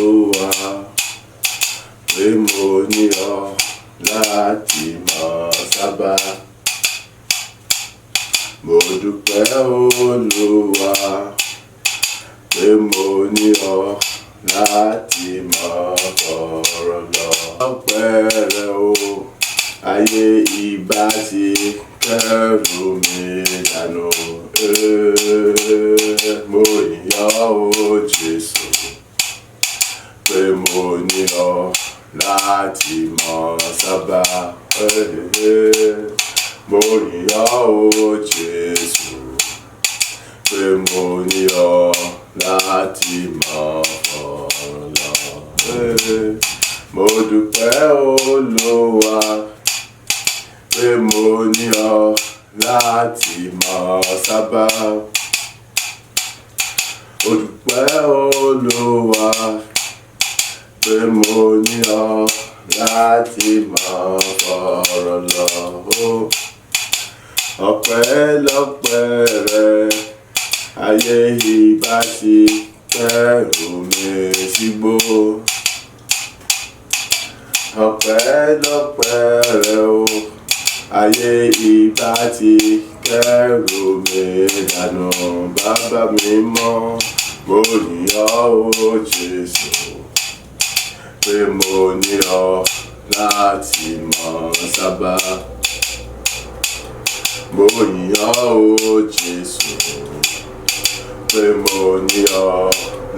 Olúwa, pé mo ní ọ láti mọ̀ sábà. Mo dúpẹ́ Olúwa, pé mo ní ọ láti mọ̀ fọ̀rọ̀ lọ. Ọpẹ́ rẹ o, ayé ìbá ti kẹ́rù mi dànù. Mo yìn ọ́ o Jésù, pé mo ní ọ láti mọ̀ sábà. Mo yìn ọ́ o Jésù, pé mo ní ọ láti mọ̀ fọ̀rọ̀ lọ. Mo dúpẹ́ Olúwa, pé mo ní ọ láti mọ̀ sábà. Mo dúpẹ́ Olúwa, pé mo ní ọ láti mọ̀ fọ̀rọ̀ lọ. Ọpẹ́lọpẹ́ rẹ, ayé ìbá ti kẹ́rù mi sígbó. Ọpẹ́lọpẹ́ rẹ o, ayé ìbá ti kẹ́rù mi dànù. Bàbá mi mọ́, mo yìn ọ́ o Jésù, pé mo ní ọ láti mọ̀ sábà. Mo yìn ọ́ o Jésù, pé mo ní ọ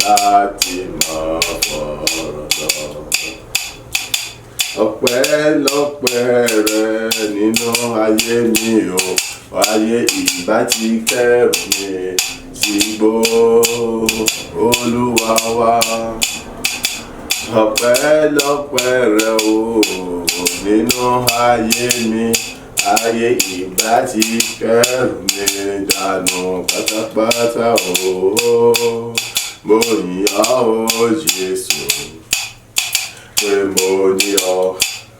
láti mọ̀ fọ̀rọ̀ lọ. Ọpẹ́lọpẹ́ rẹ nínú ayé mi o, ayé ìbá ti kẹ́rù mi sígbó. Olúwa wa. Ọpẹ́lọpẹ́ rẹ o, nínú ayé mi, ayé ìbá ti kẹ́rù mi dànù pátápátá o. Mo yìn ọ́ o Jésù, pé mo ní ọ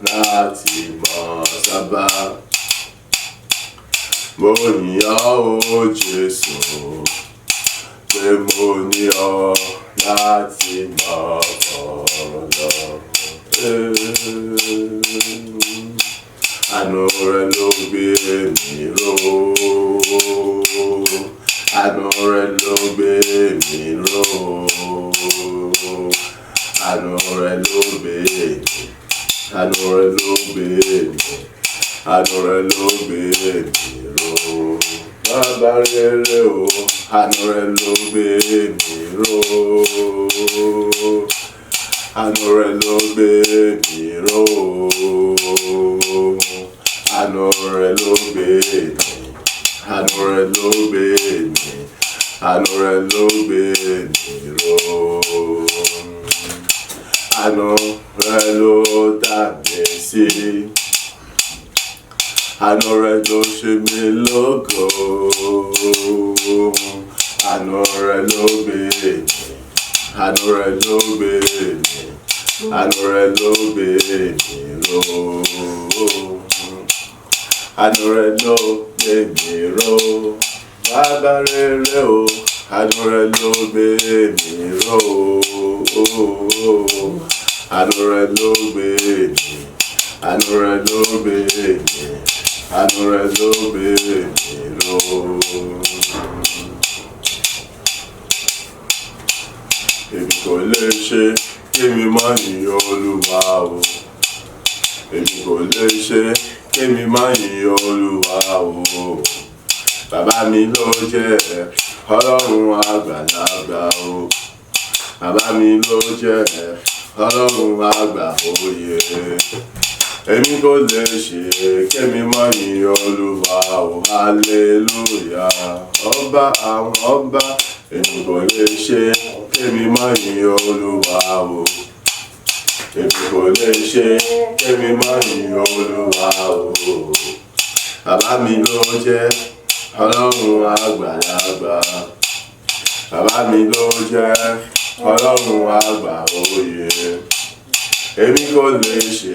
láti mọ̀ sábà. Mo yìn ọ́ o Jésù, pé mo ní ọ láti mọ̀ fọ̀rọ̀ lọ. Àánú rẹ ló gbé mi ró. Àánú rẹ ló gbé mi ró. Àánú rẹ ló gbé mi. Àánú rẹ ló gbé mi. Àánú rẹ ló gbé mi ró. Bàbá rere o, àánú rẹ ló gbé mi ró. Àánú rẹ ló gbé mi ró. Àánú rẹ ló gbé mi. Àánú rẹ ló gbé mi. Àánú rẹ ló gbé mi ró. Àánú rẹ ló dá mi sí. Àánú rẹ ló ṣe mí lógo. Àánú rẹ ló gbé mi. Àánú rẹ ló gbé mi. Àánú rẹ ló gbé mi ró. Àánú rẹ ló gbé mi ró. Bàbá rere o, àánú rẹ ló gbé mi ró. Àánú rẹ ló gbé mi. Àánú rẹ ló gbé mi. Àánú rẹ ló gbé mi ró. Èmi kò lè ṣe kémi má yìn Olúwa o. Èmi kò lè ṣe kémi má yìn Olúwa o. Bàbá mi ló jẹ́ Ọlọ́run àgbàlagbà o. Bàbá mi ló jẹ́ Ọlọ́run àgbà òye. Èmi kò lè ṣe kémi má yìn Olúwa o. Hallelujah. Ọba àwọn ọba. Èmi kò lè ṣe kémi má yìn Olúwa o. Èmi kò lè ṣe kémi má yìn Olúwa o. Bàbá mi ló jẹ́ Ọlọ́run àgbàlagbà. Bàbá mi ló jẹ́ Ọlọ́run àgbà òye. Èmi kò lè ṣe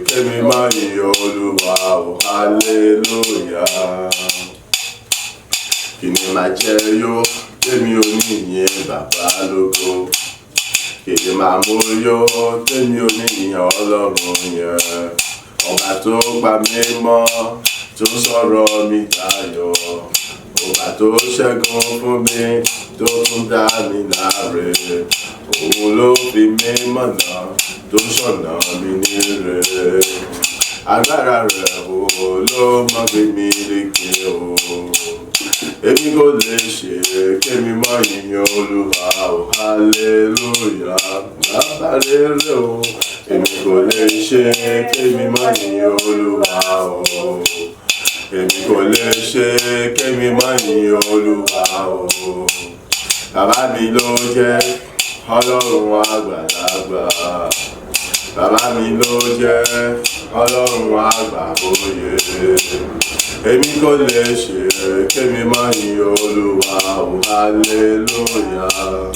kémi má yìn Olúwa o. Hallelujah. Kí ni màá jẹ yó tèmi ò ní yìn bàbá lógo? Kìí máa mú yó tèmi ò ní yìn Ọlọ́run yẹn. Ọba tó pa mí mọ́, tó sọ̀rọ̀ mi dayọ̀. Ọba tó ṣẹ́gun fún mi, tó tún dá mi láre. Òun ló fi mí mọ̀nà, tó ṣọ̀nà mi níre. Agbára rẹ̀ o ló mọ́ gbé mi lékè o. Èmi kò lè ṣe kémi má yìn Olúwa o, hallelujah. Bàbá rere o. Èmi kò lè ṣe kémi má yìn Olúwa o. Èmi kò lè ṣe kémi má yìn Olúwa o. Bàbá mi ló jẹ́ Ọlọ́run àgbàlagbà. Bàbá mi ló jẹ́ Ọlọ́run àgbà òye. Èmi kò lè ṣe kémi má yìn Olúwa o, hallelujah.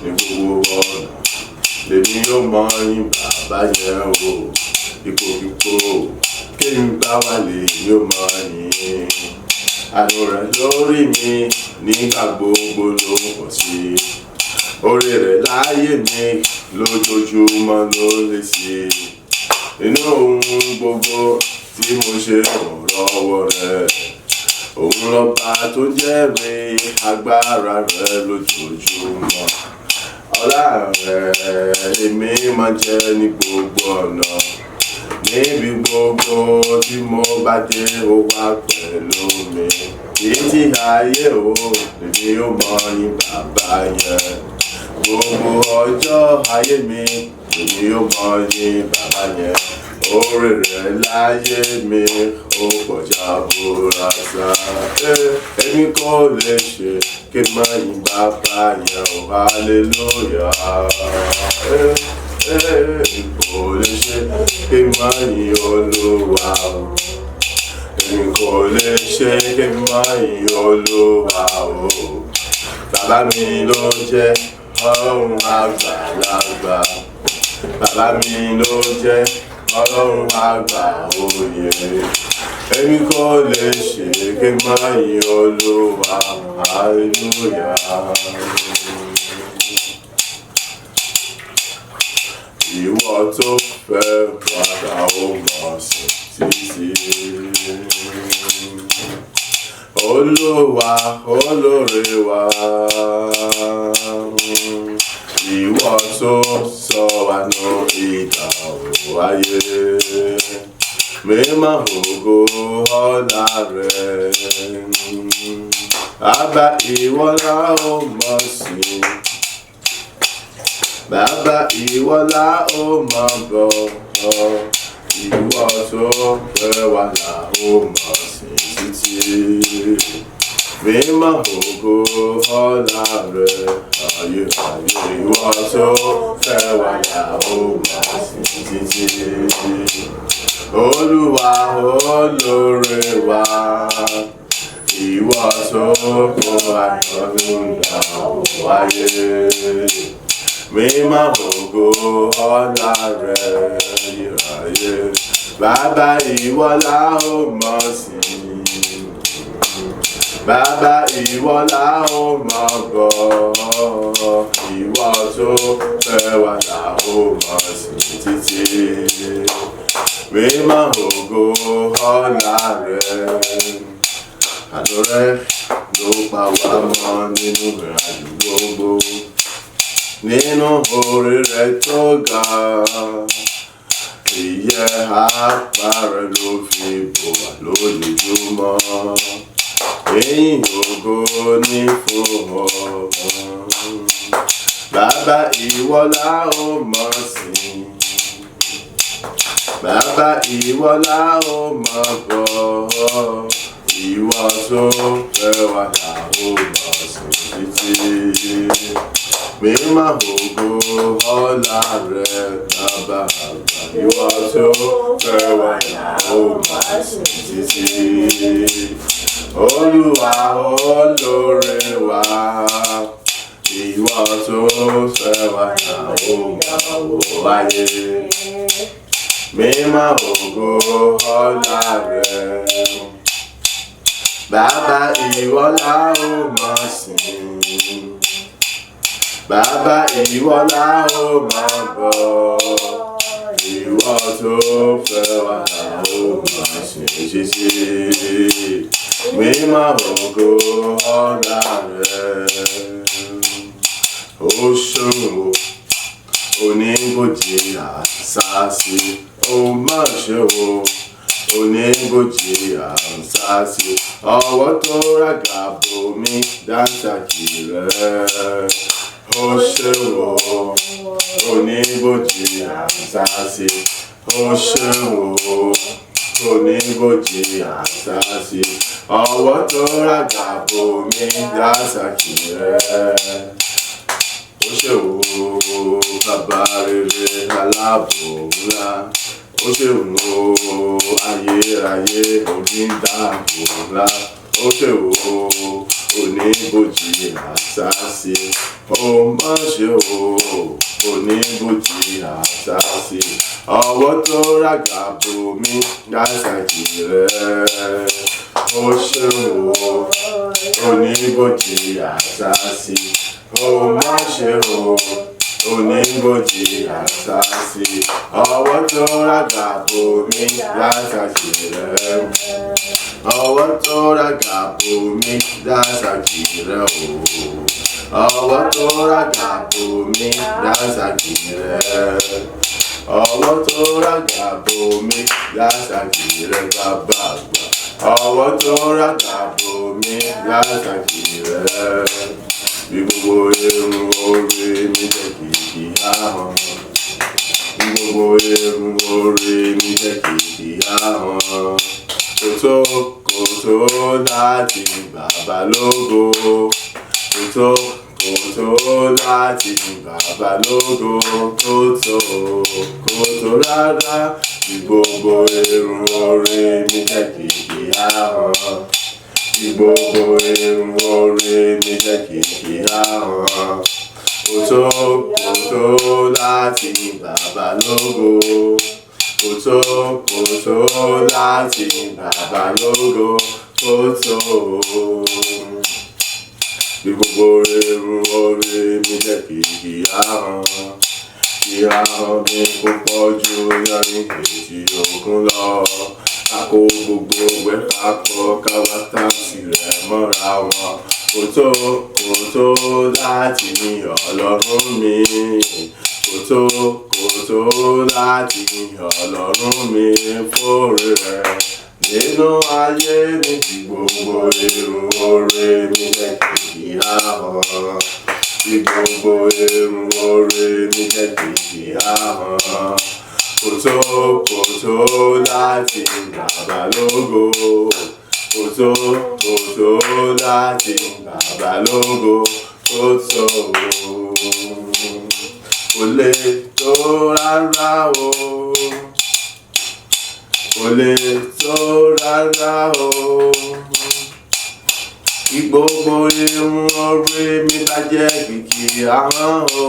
Ní gbogbo ọ̀nà lèmi yóò mọ yìn bàbá yẹn o. Ipòkípò kémi bá wà lè yóò mọ yìn. Àánú rẹ̀ lórí mi nígbà gbogbo ló ń pọ̀ sí. Oore rẹ̀ láyé mi lójoojúmọ́ ló lé sí. Inú ohun gbogbo tí mo ṣe ò rọ́wọ́ rẹ̀. Òun lọba tó jẹ́rìí agbára rẹ̀ lójoojúmọ́. Ọlá rẹ̀ èmi máa jẹ́ ní gbogbo ọ̀nà. Níbi gbogbo tí mo bá dé ó wà pẹ̀lú mi. Títí ayé o, èmi yóò mọ yìn bàbá yẹn. Gbogbo ọjọ́ ayé mi, èmi yóò mọ yìn bàbá yẹn. Oore rẹ̀ láyé mi ó pọ̀ jaburata. Èmi kò lè ṣe kí n má yìn bàbá yẹn o, hallelujah. Èmi kò lè ṣe kí n má yìn Olúwa o. Èmi kò lè ṣe kí n má yìn Olúwa o. Bàbá mi ló jẹ́ Ọlọ́run àgbàlagbà. Bàbá mi ló jẹ́ Ọlọ́run àgbà òye. Èmi kò lè ṣe kí n má yìn Olúwa, hallelujah. Ìwọ tó fẹ́ wàrà ó mọ̀ sí títí. Olúwa olóore wa. Ìwọ tó sọ wá nù idà ayé. Mímọ́ ògo ọlá rẹ̀. Bàbá ìwọ la ó mọ̀ sí. Bàbá ìwọ la ó mọ̀ bọ̀. Ìwọ tó fẹ́ wá la ó mọ̀ sí títí. Mímọ́ ògo ọlá rẹ̀. Ayé ayé ìwọ tó fẹ́ wá la ó mọ̀ sí títí. Olúwa olóore wa. Ìwọ tó kó àìsàn wáyé. Mímọ́ ògo ọlá rẹ̀ ayé. Bàbá ìwọ la ó mọ̀ sí. Bàbá ìwọ la ó mọ̀ bọ̀. Ìwọ tó fẹ́ wá la ó mọ̀ sí títí. Mímọ́ ògo ọlá rẹ̀. Àánú rẹ̀ ló pa wá mọ́ nínú ìrìnàjò gbogbo. Nínú oore rẹ̀ tó ga. Ìyẹ́ apá rẹ̀ ló fi bò wá lójoojúmọ́. Ìyìn ògo ní fún ọ. Bàbá ìwọ la ó mọ̀ sí. Bàbá ìwọ la ó mọ̀ bọ̀. Ìwọ tó fẹ́ wá la ó mọ̀ sí títí. Mímọ́ ògo ọlá rẹ̀ bàbá àgbà. Ìwọ tó fẹ́ wá la ó mọ̀ sí títí. Olúwa olóore wa. Ìwọ tó fẹ́ wá la ó mọ̀ wáyé. Mímọ́ ògo ọlá rẹ̀. Bàbá ìwọ la ó mọ̀ sìn. Bàbá ìwọ la ó máa bọ̀. Ìwọ tó fẹ́ wá la ó máa sìn títí. Mímọ́ ògo ọlá rẹ̀. Ó ṣeun o, oníbòjì àṣàṣì. Ó má ṣe o, oníbòjì àṣàṣì. Ọwọ́ tó ràgà bò mí dáńsàkì rẹ̀. Ó ṣeun o, oníbòjì àṣàṣì. Ó ṣeun o, oníbòjì àṣàṣì. Ọwọ́ tó ràgà bò mí dáńsàkì rẹ̀. Ó ṣe o, bàbá rere aláàbò ńlá. Ó ṣe o, ayérayé onídàbò ńlá. Ó ṣe o, oníbòjì àṣàṣì. Ó má ṣe o, oníbòjì àṣàṣì. Ọwọ́ tó ràgà bò mí dáńsàkì rẹ̀. Ó ṣe o, oníbòjì àṣàṣì. Ó má ṣe o, oníbòjì àṣàṣì. Ọwọ́ tó ràgà bò mí dáńsàkì rẹ̀. Ọwọ́ tó ràgà bò mí dáńsàkì rẹ̀ o. Ọwọ́ tó ràgà bò mí dáńsàkì rẹ̀. Ọwọ́ tó ràgà bò mí dáńsàkì rẹ̀ bàbá àgbà. Ọwọ́ tó ràgà bò mí dáńsàkì rẹ̀. Bí gbogbo irun orí mi jẹ́ kìkì ahọ́n. Bí gbogbo irun orí mi jẹ́ kìkì ahọ́n. Kò tó, kò tó láti bàbá lógo. Kò tó, kò tó láti bàbá lógo. Kò tó, kò tó rárá. Bí gbogbo irun orí mi jẹ́ kìkì ahọ́n. Bí gbogbo irun orí mi jẹ́ kìkì ahọ́n. Kò tó, kò tó láti bàbá lógo. Kò tó, kò tó láti bàbá lógo. Kò tó. Bí gbogbo irun orí mi jẹ́ kìkì ahọ́n. Kí ahọ́n mi kó pọ̀ ju yanrìn etí òkun lọ. Ká kó gbogbo ẹ̀ papọ̀ ká wá táǹsì rẹ̀ mọ́ra wọn. Kò tó, kò tó láti yin Ọlọ́run mi. Kò tó, kò tó láti yin Ọlọ́run mi fóore rẹ̀. Nínú ayé mi tí gbogbo irun orí mi jẹ́ kìkì ahọ́n. Tí gbogbo irun orí mi jẹ́ kìkì ahọ́n. Kò tó, kò tó láti bàbá lógo. Kò tó, kò tó láti bàbá lógo. Kò tó. Kò lè tó rárá o. Kò lè tó rárá o. Kí gbogbo irun orí mi bá jẹ́ kìkì ahọ́n o.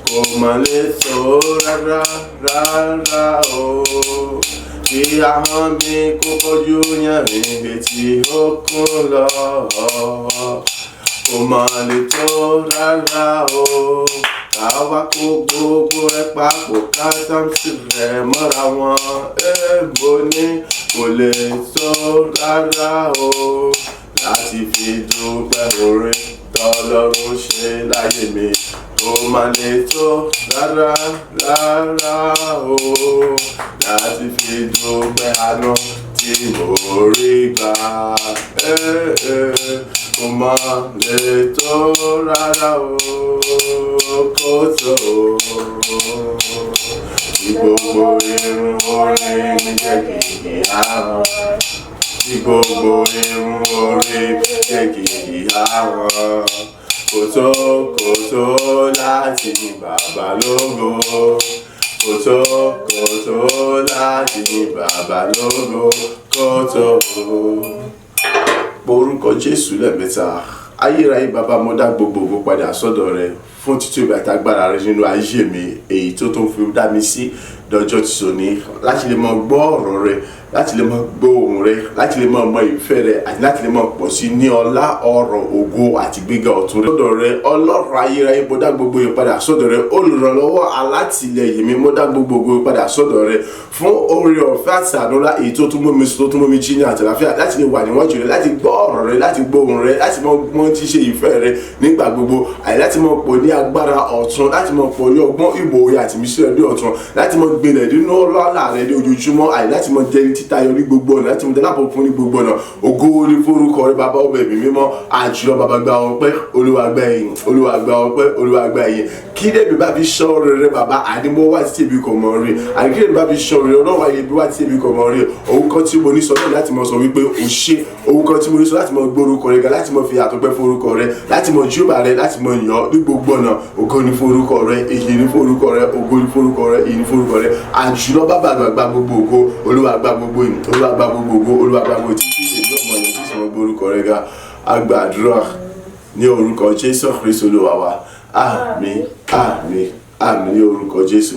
Kò mà lè tó rárá rárá o. Kí ahọ́n mi kó pọ̀jù yanrìn etí òkun lọ. Kò mà lè tó rárá o. Ká wá kó gbogbo ẹ̀ papọ̀ ká táǹsì rẹ̀ mọ́ra wọn. Èèbó ní kò lè tó rárá o. Láti fi dúpẹ́ oore tọ́lọ́run ṣe láyé mi. Kò mà lè tó rárá rárá o. Láti fi dúpẹ́ àánú tí mo rí gbà. Kò mà lè tó rárá o. Kò tó. Tí gbogbo irun orí mi jẹ́ kìkì ahọ́n. Tí gbogbo irun orí mi jẹ́ kìkì ahọ́n. Kò tó, kò tó láti yin bàbá lógo. Kò tó, kò tó láti yin bàbá lógo. Kò tó. Porúkọ Jésù lẹ́ẹ̀mẹ́ta. Ayérayé bàbá, mo dá gbogbo ògo padà sọ́dọ̀ rẹ fún títóbi àti agbára rẹ nínú ayé mi, èyí tó tó fi dá mi sí dọjọ́ ti sòní láti lè mọ gbọ́ ọ̀rọ̀ rẹ. Láti lè máa gbọ́ ohùn rẹ, láti lè máa mọ ìfẹ́ rẹ, àti láti lè máa pọ̀ sí ní ọlá, ọrọ̀, ògo àti gbígbà ọ̀tun rẹ. Sọ́dọ̀ rẹ, Ọlọ́run ayérayé, mo dá gbogbo ìpadà sọ́dọ̀ rẹ. Olùrànlọ́wọ́, alátìlẹyìn mi, mo dá gbogbo ògo padà sọ́dọ̀ rẹ fún oore ọ̀fẹ́ àti àdúrà èyí tó tún mú mi sùn, tó tún mú mi jí ní àtàlàfíà, láti lè wà níwájú rẹ, láti gbọ́ ọ̀rọ̀ rẹ, láti gbọ́ ohùn rẹ, láti mọ mọ tí ṣe ìfẹ́ rẹ nígbà gbogbo, àyè láti mọ pọ̀ ní agbára ọ̀tun, láti mọ pọ̀ ní ọgbọ́n, ìmọ̀, òye àti ìmísí rẹ ní ọ̀tun, láti mọ gbilẹ̀ nínú ọlọ́lá rẹ ní ojoojúmọ́, àyè láti mọ jẹ́ títayọ ní gbogbo ọ̀nà, láti mọ jẹ́ lábọ̀ fún ní gbogbo ọ̀nà. Ògo ní forúkọ rẹ, Bàbá, Ọmọ, Ẹ̀mí Mímọ́. Àjùlọ Bàbá, gba ọpẹ́. Olúwa, gba ìyìn. Olúwa, gba ọpẹ́. Olúwa, gba ìyìn. Kí lèmi bá fi ṣọ́ rere, Bàbá? Àní mo wá tí èmi kò mọ̀ rí. Àní kí lèmi bá fi ṣọ́ rere, Ọlọ́run ayé bí wá tí èmi kò mọ̀ rí? Òun kan tí mo ní sọ náà láti mọ sọ wípé o ṣé. Òun kan tí mo ní sọ láti mọ gbórúkọ rẹ ga, láti mọ fi àtọpẹ́ forúkọ rẹ, láti mọ júbà rẹ, láti mọ yàn ní gbogbo ọ̀nà. Ògo ní forúkọ rẹ, èyí ní forúkọ rẹ. Ògo ní forúkọ rẹ, èyí ní forúkọ rẹ. Àjùlọ Bàbá, gba gbogbo ògo. Olúwa, gba gbogbo ìyìn. Olúwa, gba gbogbo ògo. Olúwa, gba gbogbo títí èyí ọmọ yẹn tí sọ gbórúkọ rẹ ga. Agbàdúrà ní orúkọ Jésù Kristu Olúwa wa. Àmín, àmín, àmín ní orúkọ Jésù.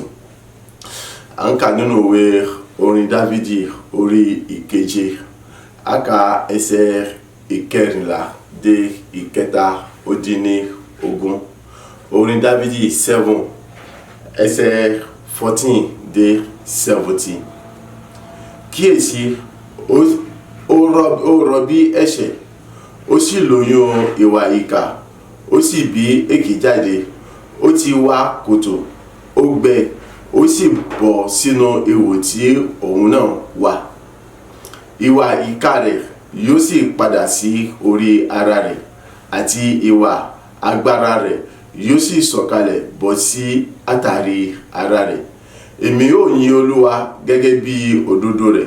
À ń kà nínú ìwé orin Dávidi, orí ìkeje. A kà ẹsẹ̀ 14 dé 17. Orin Dávidi 7, ẹsẹ̀ 14 dé 17. Kíyèsí, ó rọbí ẹ̀ṣẹ̀, ó sì lóyún ìwà ìkà, ó sì bí èké jáde. Ó ti wá kòtò, ó gbẹ, ó sì bọ́ sínú ihò tí òun náà wà. Ìwà ìkà rẹ̀ yóò sì padà sí orí ara rẹ̀, àti ìwà agbára rẹ̀ yóò sì sọ̀kalẹ̀ bọ́ sí àtàrí ara rẹ̀. Èmi yóò yin Olúwa gẹ́gẹ́ bí òdodo rẹ̀.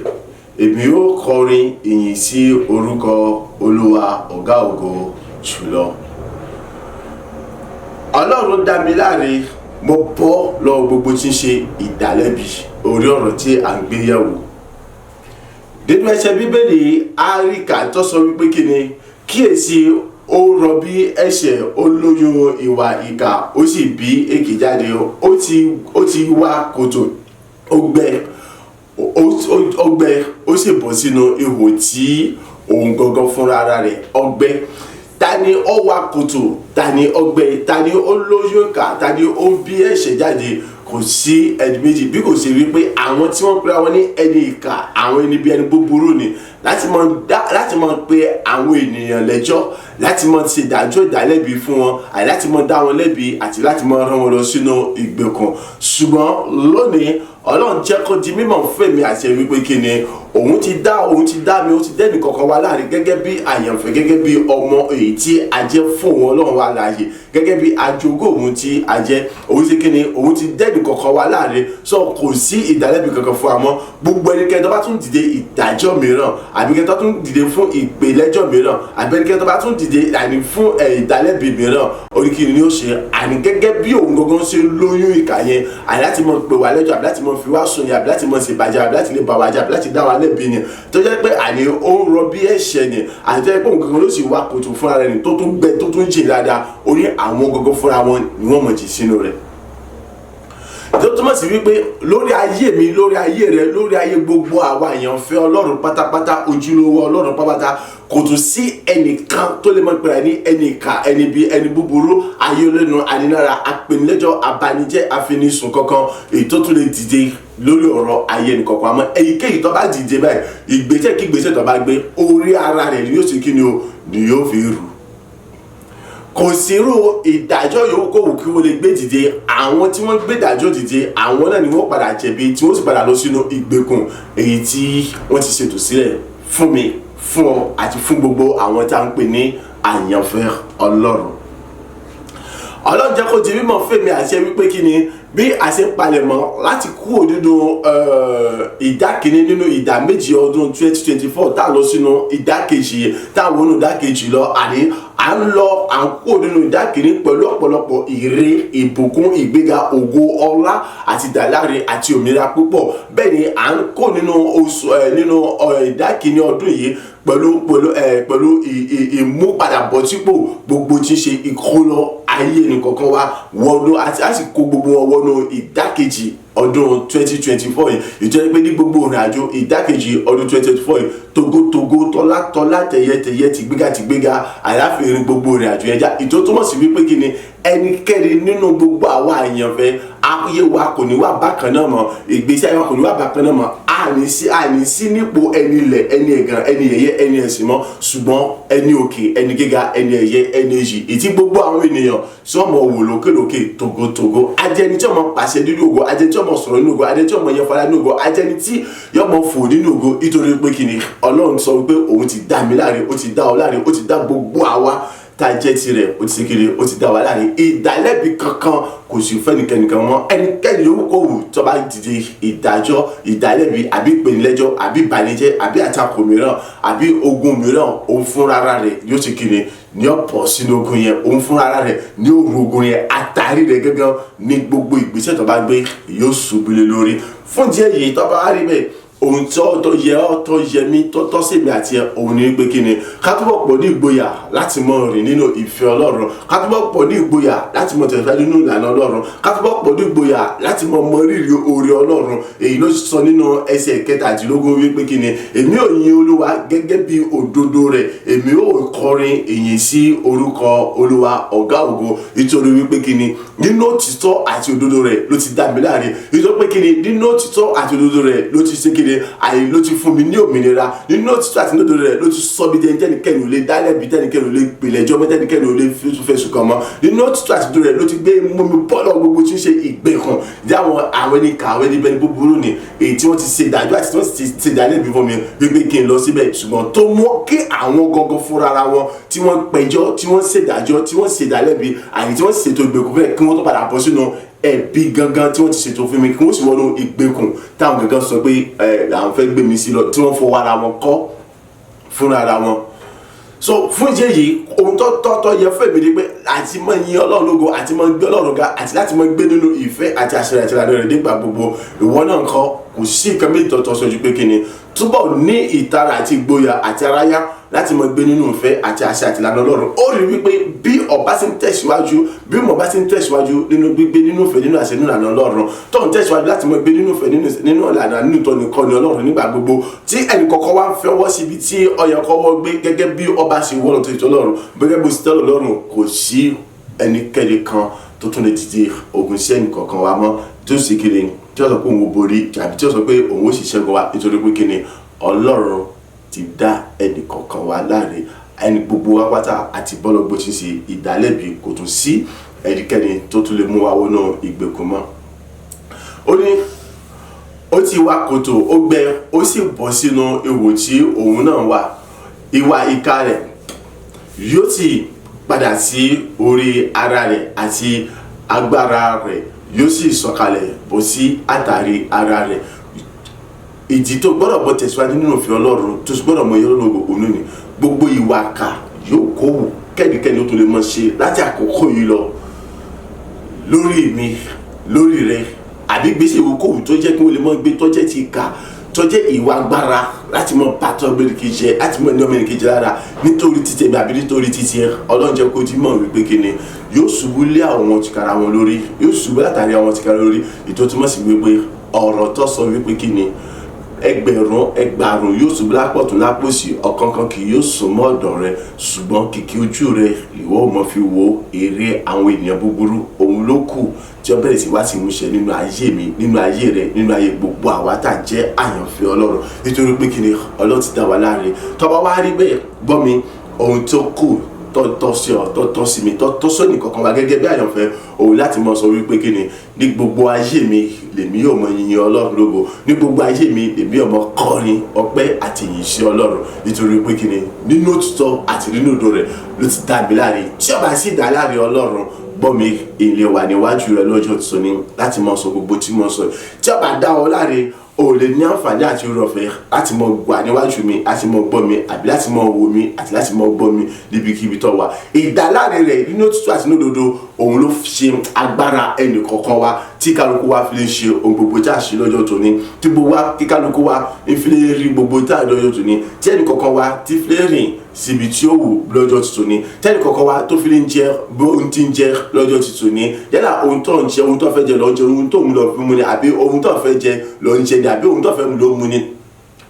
Èmi yóò kọrin ìyìn sí orúkọ Olúwa Ọ̀gá Ògo jùlọ. Ọlọ́run dá mi láre, mo bọ́ lọ́wọ́ gbogbo tí ń ṣe ìdálẹ́bi. Orí ọ̀rọ̀ tí à ń gbé yẹ̀wò nínú ẹsẹ̀ Bíbélì, áríkà tó sọ wípé kí ni? Kíyèsí, ó rọbí ẹ̀ṣẹ̀, ó lóyún ìwà ìkà, ó sì bí èké jáde. Ó ti wá kòtò, ó gbẹ, ó gbẹ, ó sì bọ́ sínú ihò tí òun gangan fúnra ara rẹ̀ ọgbẹ́. Ta ni ó wá kòtò? Ta ni ó gbẹ́? Ta ni ó lóyún ìkà? Ta ni ó bí ẹ̀ṣẹ̀ jáde? Kò sí ẹni méjì bí kò ṣe wípé àwọn tí wọ́n pera wọn ní ẹni ìkà, àwọn ẹni bí ẹni búburú ni, láti mọ pé àwọn ènìyàn lẹ́jọ́, láti mọ ṣe ìdájọ́ ìdálẹ́bi fún wọn, àti láti mọ dá wọn lẹ́bi, àti láti mọ rán wọn lọ sínú ìgbèkùn. Ṣùgbọ́n lónìí, Ọlọ́run jẹ́ kó di mímọ̀ fún èmi àti ẹ wípé kí ni? Òun ti dá mi, òun ti dẹ́nì kọ̀ọ̀kan wa láàrin gẹ́gẹ́ bí àyànfẹ́, gẹ́gẹ́ bí ọmọ èyí tí a jẹ́ fún òun Ọlọ́run wa láàyè, gẹ́gẹ́ bí ajogún òun tí a jẹ́. Òun ti kí ni? Òun ti dẹ́nì kọ̀ọ̀kan wa láàrin. So kò sí ìdálẹ́bi kankan fún wa mọ́. Gbogbo ẹnikẹ́ni tó bá tún dìde ìdájọ́ mìíràn, àbí kẹ́ni tó tún dìde fún ìpèlẹ́jọ́ mìíràn, àbí ẹnikẹ́ni tó bá tún dìde àní fún ìdálẹ́bi mìíràn, oríkìní ni ó ṣe? Àní gẹ́gẹ́ bí òun gangan ṣe lóyún ìkà yẹn, àní láti mọ pè wá lẹ́jọ́, àbí láti mọ fi wá sùn yẹn, àbí láti mọ ṣèbàjẹ́, àbí láti lè bà wá jẹ́, àbí láti dá wa lẹ́bi ni, tó jẹ́ pé àní ó ń rọ bí ẹ̀ṣẹ̀ ni, àti tó jẹ́ pé òun gangan ló sì wá kòtò fúnra rẹ̀ ni, tó tún gbẹ, tó tún jìn dáadáa, orí àwọn gangan fúnra wọn ni wọ́n mọ̀ jì sínú rẹ̀. Tó túmọ̀ sí wípé lórí ayé mi, lórí ayé rẹ, lórí ayé gbogbo àwa èèyàn fẹ́ Ọlọ́run pátápátá, ojúlówó Ọlọ́run pátápátá, kò tún sí ẹnìkan tó lè mọ̀ pé ní ẹnì ìkà, ẹni bí ẹni búburú, ayélujára, ànínára, apenilẹ́jọ́, abanijẹ́, afinisùn kankan èyí tó tún lè dìde lórí ọ̀rọ̀ ayé ẹnìkọ̀ọ̀kan. Àmọ́ èyíkéyìí tó bá dìde báyìí, ìgbésẹ̀ kí ìgbésẹ̀ tó bá gbé, orí ara rẹ̀ ni yóò ṣe kí ni o, ni yóò fi rù. Kò sí irú ìdájọ́ yòówù kó wù kí wọ́n lè gbé dìde. Àwọn tí wọ́n gbé ìdájọ́ dìde, àwọn náà ni wọ́n padà jẹ̀bi, tí wọ́n sì padà lọ sínú ìgbèkùn èyí tí wọ́n ti ṣètò sílẹ̀ fún mi, fún ọ, àti fún gbogbo àwọn tí a ń pè ní àyànfẹ́ Ọlọ́run. Ọlọ́run jẹ́ kó di mímọ̀ fún èmi àti ẹ wípé kí ni? Bí a ṣe ń palẹ̀mọ́ láti kúrò nínú ìdá kìíní nínú ìdá méjì ọdún 2024, tá a lọ sínú ìdá kejì, tá a wọnú ìdá kejì lọ, àní à ń lọ, à ń kúrò nínú ìdá kìíní pẹ̀lú ọ̀pọ̀lọpọ̀ ire, ìbùkún, ìgbéga, ògo, ọlá àti ìdáláre àti òmìnira púpọ̀. Bẹ́ẹ̀ ni à ń kó nínú oṣù nínú ìdá kìíní ọdún yìí pẹ̀lú ìmúpadàbọ̀sípò gbogbo tí ń ṣe ìkólọ. ayé ẹnìkọ̀ọ̀kan wa wọnú àti á sì kó gbogbo wọn wọnú ìdákejì ọdún 2024 yìí. Ìjọba pé ní gbogbo ìrìn àjò ìdákejì ọdún 2024 yìí, togotogo, tọ́látọ́lá, tẹ̀yẹtẹ̀yẹ, tìgbéga tìgbéga, àyàfi irin gbogbo ìrìn àjò yẹn já. Ìtò túmọ̀ sí wípé kí ni ẹnikẹ́ni nínú gbogbo àwa àyànfẹ́, ayé wa kò ní wà bákan náà mọ́, ìgbésí ayé wa kò ní wà bákan náà mọ́. Àní sí nípò ẹni ilẹ̀, ẹni ẹ̀gàn, ẹni yẹ̀yẹ́, ẹni ẹ̀sìn mọ́, ṣùgbọ́n ẹni òkè, ẹni gíga, ẹni ẹ̀yẹ, ẹni èjì, ìtí gbogbo àwọn ènìyàn tí wọ́n mọ̀ wò lókèlókè togotogo. Ajẹni tí wọ́n mọ̀ pàṣẹ nínú ògo, ajẹni tí wọ́n mọ̀ sọ̀rọ̀ nínú ògo, ajẹni tí wọ́n mọ̀ yẹn fara nínú ògo, ajẹni tí yọ́n mọ̀ fò nínú ògo. Nítorí pé kí ni? Ọlọ́run sọ wípé òun ti dá mi láre, ó ti dá ọ láre, ó ti dá gbogbo àwa tá a jẹ́ tirẹ̀, ó ti ṣe kiri, ó ti dá wa láre. Ìdálẹ́bi kankan kò sí fẹ́nikẹ́nìkan mọ́. Ẹnikẹ́ni yòówù kó wù tó bá dìde ìdájọ́ ìdálẹ́bi àbí ìpènílẹ́jọ́ àbí ìbànújẹ́ àbí àtakò mìíràn àbí ogun mìíràn, òun fúnra rẹ̀ yóò ṣe kiri ní ọ̀pọ̀ sínú ogun yẹn, òun fúnra rẹ̀ ní òru ogun yẹn, àtàrí rẹ̀ gángan ní gbogbo ìgbésẹ̀ tó bá gbé yóò ṣubú lé lórí. Fún díẹ̀ yìí, tó bá rí bẹ́ẹ̀, ohun tó yẹ ọ́, tó yẹ mí, tó tọ́ sí mi àti ẹ, òun ni pé kí ni? Ká túbọ̀ pọ̀ ní ìgboyà láti mọ rìn nínú ìfẹ́ Ọlọ́run, ká túbọ̀ pọ̀ ní ìgboyà láti mọ tẹ̀síwájú nínú ìlànà Ọlọ́run, ká túbọ̀ pọ̀ ní ìgboyà láti mọ mọ rírì oore Ọlọ́run. Èyí ló sọ nínú ẹsẹ̀ 17 wípé kí ni? Èmi ò yin Olúwa gẹ́gẹ́ bí òdodo rẹ̀, èmi ò kọrin ìyìn sí orúkọ Olúwa ọ̀gá ògo. Nítorí wípé kí ni? Nínú òtítọ́ àti òdodo rẹ̀ ló ti dá mi láre. Nítorí pé kí ni? Nínú òtítọ́ àti òdodo rẹ̀ ló ti ṣe kí ni? Àyè ló ti fún mi ní òmìnira. Nínú òtítọ́ àti òdodo rẹ̀ ló ti sọ bí dẹni tẹ́nikẹ́ni ò lè dá lẹ́bi, tẹ́nikẹ́ni ò lè pèlẹ́jọ́ mọ́, tẹ́nikẹ́ni ò lè fẹ̀sùn kàn mọ́. Nínú òtítọ́ àti òdodo rẹ̀ ló ti gbé mú mi bọ́lọ̀ gbogbo tí ń ṣe ìgbèkùn dí àwọn ẹni kà, àwọn ẹni bẹni búburú ni, èyí tí wọ́n ti ṣe ìdájọ́ àti tí wọ́n ti ṣe ìdálẹ́bi fún mi wípé kí n lọ síbẹ̀, ṣùgbọ́n tó mú kí àwọn gangan fúnra ara wọn tí wọ́n pẹjọ́, tí wọ́n ṣèdájọ́, tí wọ́n ṣèdálẹ́bi àyè, tí wọ́n ṣètò ìgbèkùn bẹ́ẹ̀, kí wọ́n tó padà bọ́ sínú ẹ̀bi gangan tí wọ́n ti ṣètò fún mi, kí wọ́n sì wọnú ìgbèkùn táwọn gangan sọ pé ẹ àwọn fẹ́ gbé mi sí lọ, tí wọ́n fọwọ́ ara wọn kọ́ fúnra ara wọn. So fún ìdí èyí, ohun tó tọ́ tó yẹ fún èmi ni pé àti mọ yin Ọlọ́run lógo, àti mọ gbé Ọlọ́run ga, àti láti mọ gbé nínú ìfẹ́ àti àṣẹ àti ìlànà rẹ̀ nígbà gbogbo. Ìwọ náà kọ́, kò sí nǹkan méjì tó tọ́ sójú pé kí ni? Túbọ̀ ní ìtara àti ìgboyà àti aráyá láti mọ gbé nínú ìfẹ́ àti àṣẹ àti ìlànà Ọlọ́run. Ó rí wípé bí ọba ti ń tẹ̀síwájú, bí mo bá ti ń tẹ̀síwájú nínú gbígbé nínú ìfẹ́, nínú àṣẹ, nínú ìlànà Ọlọ́run, tó ń tẹ̀síwájú láti mọ gbé nínú ìfẹ́, nínú ìlànà, nínú ìtọ́ni kọ́ni Ọlọ́run nígbà gbogbo, tí ẹnì kọ̀ọ̀kan wá ń fẹ́ wọ́ síbi tí ó yẹ kọ́wọ́ gbé gẹ́gẹ́ bí ọba ṣe wọ́n tó ìtọ́ Ọlọ́run, gẹ́gẹ́ bó ṣe tẹ́lọ̀ Ọlọ́run, kò sí ẹnikẹ́ni kan tó tún lè dìde ogun sí ẹnì kọ̀ọ̀kan wa mọ́ tó sì kiri tí ó sọ pé òun ò borí tàbí tí ó sọ pé òun ó sì ṣẹ́gun wa. Nítorí pé kí ni? Ọlọ́run ti dá ẹnì kọ̀ọ̀kan wa láre. Ẹni gbogbo wa pátá àti bọ́lọ́gbó ti ṣe ìdálẹ́bi, kò tún sí ẹnikẹ́ni tó tún lè mú wa wọnú ìgbèkùn mọ́. Ó ní ó ti wá kòtò, ó gbẹ, ó sì bọ́ sínú ihò tí òun náà wà. Ìwà ìkà rẹ̀ yóò sì padà sí orí ara rẹ̀, àti agbára rẹ̀ yóò sì sọ̀kalẹ̀ bọ́ sí àtàrí ara rẹ̀. Ìdí tó gbọ́dọ̀ bọ́ tẹ̀síwájú nínú òfin Ọlọ́run, tó sì gbọ́dọ̀ mọ iye Ọlọ́run òun ní gbogbo ìwà kà yóò kó wù kẹ́nikẹ́ni ó tó lè mọ̀ ṣe láti àkókò yìí lọ lórí mi, lórí rẹ, àbí gbèsè ìwò kòwù tó jẹ́ kí wọ́n lè mọ́ gbé, tó jẹ́ ti ìkà, tó jẹ́ ìwà agbára láti mọ pàtó ọmọnìkejì jẹ, láti mọ ní ọmọnìkejì lára nítorí títẹ̀ mi àbí nítorí títí ẹ. Ọlọ́run jẹ́ kó ti mọ̀ wípé kí ni? Yóò ṣubú lé àwọn tìkára wọn lórí, yóò ṣubú látàrí àwọn tìkára lórí. Ètò túmọ̀ sí wípé ọ̀rọ̀ tó sọ wípé kí ni? Ẹgbẹ̀rún ẹgbàrún yóò ṣubú lápọ̀tún lápòsì, ọ̀kánkán kì yóò sún mọ́ ọ̀dọ̀ rẹ, ṣùgbọ́n kìkì ojú rẹ ìwọ ò mọ̀ fi wo èrè àwọn ènìyàn búburú. Òun ló kù tí ó bẹ̀rẹ̀ sí wá sí ìmúṣẹ nínú ayé mi, nínú ayé rẹ, nínú ayé gbogbo àwa tá a jẹ́ àyànfẹ́ Ọlọ́run. Nítorí pé kí ni? Ọlọ́run ti dá wa láre. Tó bá wá rí bẹ́ẹ̀, gbọ́ mi, ohun tó kù tó tọ́ sí ọ, tó tọ́ sí mi, tó tọ́ sóní kankan wa gẹ́gẹ́ bí àyànfẹ́ òun láti mọ sọ wípé kí ni? Ní gbogbo ayé mi lèmi yóò mọ yin Ọlọ́run lógo, ní gbogbo ayé mi lèmi yóò mọ kọrin ọpẹ́ àti ìyìn sí Ọlọ́run. Nítorí pé kí ni? Nínú òtítọ́ àti nínú òdo rẹ̀ ló ti dá mi láre. Tí ó bá sì dá láre Ọlọ́run, gbọ́ mi, ilé wà níwájú rẹ lọ́jọ́ tóní láti mọ sọ gbogbo tí mo sọ. Tí ó bá dá ọ láre, o lè ní àǹfààní àti oore ọ̀fẹ́ láti mọ wà níwájú mi, láti mọ gbọ́ mi, àbí láti mọ wò mí, àti láti mọ gbọ́ mi níbikíbi tó wà. Ìdáláre rẹ̀ nínú òtítọ́ àti nínú òdodo. Òun ló ṣe agbára ẹnì kọ̀ọ̀kan wa tí kálukú wa fi lè ṣe ohun gbogbo tí a ṣe lọ́jọ́ tòní, tí gbogbo wa kí kálukú wa ń fi lè rí gbogbo tí a lọ́jọ́ tòní, tí ẹnì kọ̀ọ̀kan wa ti fi lè rìn síbi tí ó wù lọ́jọ́ tòní, tí ẹnì kọ̀ọ̀kan wa tó fi lè jẹ bó ń ti ń jẹ lọ́jọ́ tòní. Yálà ohun tó ń jẹ, ohun tó fẹ́ jẹ ló ń jẹ, ohun tó ń lọ fi mu ni, àbí ohun tó fẹ́ jẹ ló ń jẹ ni, àbí ohun tó fẹ́ mu ló ń mu ni.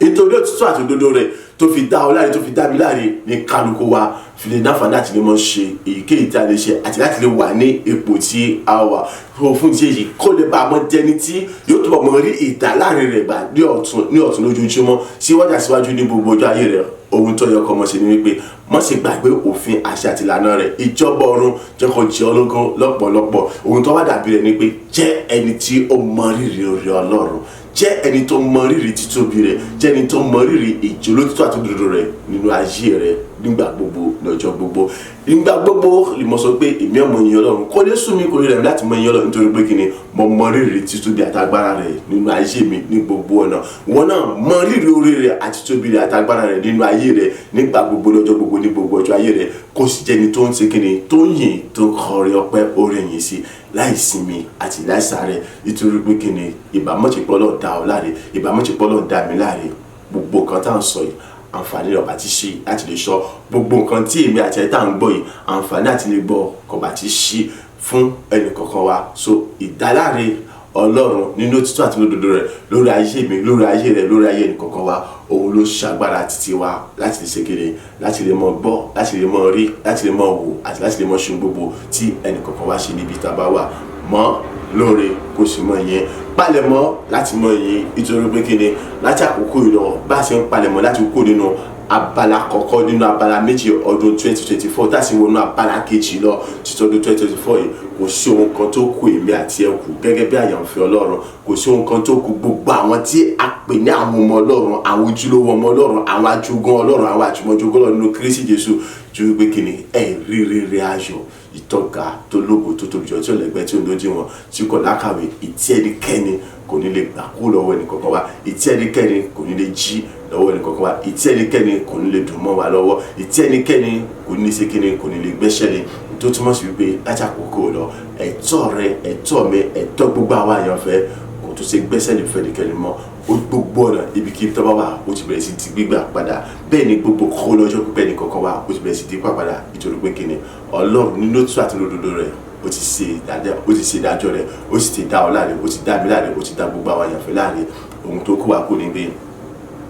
Nítorí òtítọ́ àti òdodo rẹ̀ tó fi dá ọ láre, tó fi dá mi láre, ní kálukú wa fi lè náfààní láti lè mọ ṣe èyíkéyìí tí a lè ṣe àti láti lè wà ní ipò tí a wà. Fún ti èyí, kó lè bá a mọ jẹni tí yóò túbọ̀ mọ rí ìdáláre rẹ̀ gbà ní ọ̀tún ní ọ̀tún lójoojúmọ́, síwájú àsíwájú ní gbogbo ọjọ́ ayé rẹ̀. Ohun tó yẹ kó mọ̀ ṣe ni wípé má ṣe gbàgbé òfin, àṣẹ àti ìlànà rẹ̀. Ìjọba ọ̀run jẹ́ kó jẹ́ ọlọ́gán lọ́pọ̀lọpọ̀. Ohun tó wá dàbí rẹ̀ ni pé jẹ́ ẹni tí ó mọ rírì oore Ọlọ́run, jẹ́ ẹni tó mọ rírì títóbi rẹ̀, jẹ́ ẹni tó mọ rírì ìjólótítọ́ àti òdodo rẹ̀ nínú ayé rẹ̀ nígbà gbogbo, lọ́jọ́ gbogbo, nígbà gbogbo. Ìmọ̀ sọ pé èmi ọmọ yìn Ọlọ́run, kò lè sún mi, kò lè rẹ̀ mí láti mọ yìn Ọlọ́run, nítorí pé kíni? Mo mọ rírì títóbi àtagbára rẹ̀ nínú ayé mi ní gbogbo ọ̀nà. Wọn náà mọ rírì oore rẹ̀ àti títóbi rẹ̀ àtagbára rẹ̀ nínú ayé rẹ̀ nígbà gbogbo, lọ́jọ́ gbogbo, ní gbogbo ọjọ́ ayé rẹ̀, kó sì jẹ́ni tó ń ṣe kíni, tó ń yìn, tó ń kọrin ọpẹ́ oore yìn sí láì sinmi àti láì sáré. Nítorí pé kíni? Ìbámọ̀ṣepọ̀ Ọlọ́run dá ọ láre, ìbámọ̀ṣepọ̀ Ọlọ́run dá mi láre, gbogbo nǹkan tá à ń sọ yìí, àǹfààní rẹ̀ ọba ti ṣí láti lè sọ. Gbogbo nǹkan tí èmi àti ẹ̀ tá à ń gbọ́ yìí, àǹfààní àti lè gbọ́ kò bá ti ṣí fún ẹnì kọ̀ọ̀kan wa. So ìdáláre Ọlọ́run nínú òtítọ́ àti òdodo rẹ̀ lórí ayé mi, lórí ayé rẹ̀, lórí ayé ẹnì kọ̀ọ̀kan wa, òun ló ṣàgbára títí wa láti lè ṣe kéde, láti lè mọ gbọ́, láti lè mọ rí, láti lè mọ wò àti láti lè mọ ṣe gbogbo tí ẹnì kọ̀ọ̀kan wa ṣe níbi tá a bá wà. Mọ́ lóore, kó sì mọ ìyẹn palẹ̀mọ́ láti mọ ìyẹn. Nítorí pé kíni? Láti àkókò yìí lọ, bá a ṣe ń palẹ̀mọ́ láti kó nínú abala kọ̀ọ̀kan nínú abala méjì ọdún 2024, tá a sì wọnú abala kejì lọ títí ọdún 2024 yìí, kò sí ohun kan tó kù èmi àti ẹ kù gẹ́gẹ́ bí àyànfẹ́ Ọlọ́run. Kò sí ohun kan tó kù gbogbo àwọn tí a pè ní àwọn ọmọ Ọlọ́run, àwọn ojúlówó ọmọ Ọlọ́run, àwọn ajogún Ọlọ́run, àwọn àjùmọ̀jogún Ọlọ́run nínú Kristi Jésù, ju wípé kíni? Ẹ rí rere ayọ̀ ìtọ́ga tó lógo, tó tóbi jọ, tí ò lẹ́gbẹ́, tí ò lódì wọn, tí kò lákàwé, ìtí ẹnikẹ́ni kò ní lè gbà kó lọ́wọ́ ẹnì kọ̀ọ̀kan wa, ìtí ẹnikẹ́ni kò ní lè jí lọ́wọ́ ẹnì kọ̀ọ̀kan wa, ìtí ẹnikẹ́ni kò ní lè dùn mọ́ wa lọ́wọ́, ìtí ẹnikẹ́ni kò ní ṣe kíni, kò ní lè gbẹ́sẹ̀ lé. Tó túmọ̀ sí wípé láti àkókò lọ, ẹ̀tọ́ rẹ, ẹ̀tọ́ mi, ẹ̀tọ́ gbogbo àwa àyànfẹ́ kò tó ṣe gbẹ́sẹ̀ lè fẹ́ ẹnikẹ́ni mọ́. Ó gbogbo ọ̀nà, ibikíbi tó bá wà, ó ti bẹ̀rẹ̀ sí di gbígbà padà. Bẹ́ẹ̀ ni gbogbo kó lọ́jọ́ pípẹ́ ní kankan wà, ó ti bẹ̀rẹ̀ sí di gbígbà padà. Nítorí pé kíni? Ọlọ́run nínú òtítọ́ àti òdodo rẹ̀, ó ti ṣe ìdájọ́, ó ti ṣe ìdájọ́ rẹ̀, ó sì ti dá ọ láre, ó ti dá mi láre, ó ti dá gbogbo àwọn àyànfẹ́ láre. Ohun tó kù wá kù ní pé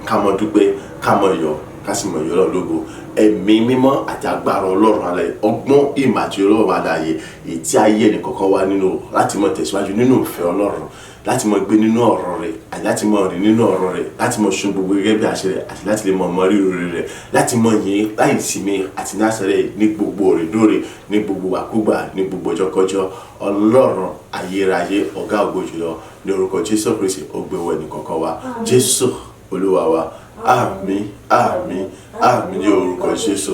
ká mọ dúpẹ́, ká mọ yọ̀, ká sì mọ yọ̀ Ọlọ́run lógo. Ẹ̀mí mímọ́ àti agbára Ọlọ́run alẹ́, ọgbọ́n, ìmọ̀ àti Ọlọ́run alààyè, èyí tí ayé ẹnì kọ̀ọ̀kan wá nínú láti mọ tẹ̀síwájú nínú ìfẹ́ Ọlọ́run, láti mọ gbé nínú ọ̀rọ̀ rẹ̀ àti láti mọ rìn nínú ọ̀rọ̀ rẹ̀, láti mọ ṣe gbogbo gẹ́gẹ́ bí àṣẹ rẹ̀ àti láti lè mọ mọ rírì rẹ̀, láti mọ yìn láì sinmi àti ní àṣẹ rẹ̀ ní gbogbo òrèdóòrè, ní gbogbo àkúgbà, ní gbogbo ọjọ́kọjọ́. Ọlọ́run ayérayé, ọ̀gá ògo jùlọ, ní orúkọ Jésù Kristi, ó gbé wọ ẹnì kọ̀ọ̀kan wa. Jésù Olúwa wa. Àmín, àmín, àmín ní orúkọ Jésù.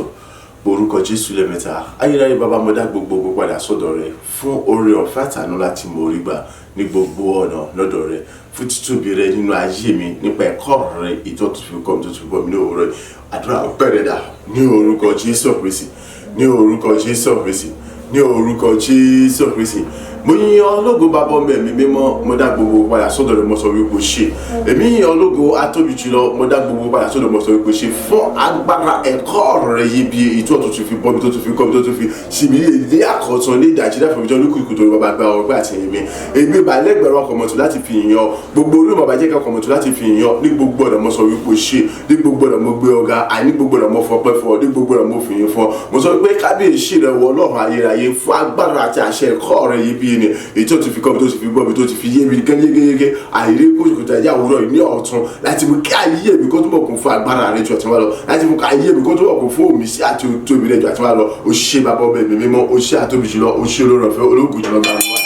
Orúkọ Jésù lẹ́mẹ̀ta. Ayérayé Bàbá, mo dá gbogbo padà sọ́dọ̀ rẹ fún oore ọ̀fẹ́ àtàánú láti mọ orí gbà ní gbogbo ọ̀nà lọ́dọ̀ rẹ, fún títóbi rẹ nínú ayé mi nípa ẹ̀kọ́ rẹ ìtọ́ tó fi kọ́ mi, tó fi bọ́ mi ní òwúrọ̀. Àdúrà ọpẹ́ rẹ dà ní orúkọ Jésù Kristi, ní orúkọ Jésù Kristi, ní orúkọ Jésù Kristi. Mo yìn ọ́ lógo, Bàbá, ọmọ, ẹ̀mí mímọ́. Mo dá gbogbo padà sọ́dọ̀ rẹ, mo sọ wípé o ṣé. Èmi yìn ọ́ lógo, atóbi jùlọ. Mo dá gbogbo padà sọ́dọ̀, mo sọ wípé o ṣé fún agbára ẹ̀kọ́ ọ̀rọ̀ rẹ yìí, bí ètò ọ̀tún fi bọ́ mi, tó tún fi kọ́ mi, tó tún fi sì mí ní àkọ́tún ní ìdajì láti fòmíjọ́ ní kùtùkùtù. Bàbá, gba ọpẹ́ àti ìyìn mi. Èmi bá lẹ́gbẹ̀rún ọkọ̀ mọ̀tò láti fi yìn ọ́, gbogbo orí bàbá jẹ́ kọ́kọ́ mọ̀tò láti fi yìn ọ́ ní gbogbo ọ̀nà. Mo sọ wípé o ṣé ní gbogbo ọ̀nà. Mo gbé ọ̀gá àní gbogbo ọ̀nà. Mo fọpẹ́ fún ọ ní gbogbo ọ̀nà. Mo fi yìn fún ọ. Mo sọ pé kábíyèsí rẹ wọ, Ọlọ́run ayérayé, fún agbára àti àṣẹ ẹ̀kọ́ rẹ yìí bí ni èyí tó ti fi kọ́ mi, tó ti fi gbọ́ mi, tó ti fi yé mi gẹ́gẹ́gẹ́gẹ́ àìrí kùtùkùtù ẹ̀jẹ̀ àwùrọ̀ yìí ní ọ̀tún, láti mú kí ayé mi kó túbọ̀ kún fún agbára rẹ ju ọ̀tún wá lọ, láti mú kí ayé mi kó túbọ̀ kún fún òmísí àti tóbi rẹ ju ọ̀tún wá lọ. O ṣé, Bàbá, ọmọ, ẹ̀mí mímọ́. O ṣé, àtóbi jùlọ. O ṣé, olóore ọ̀fẹ́, ológun jùlọ. Gbàgbọ́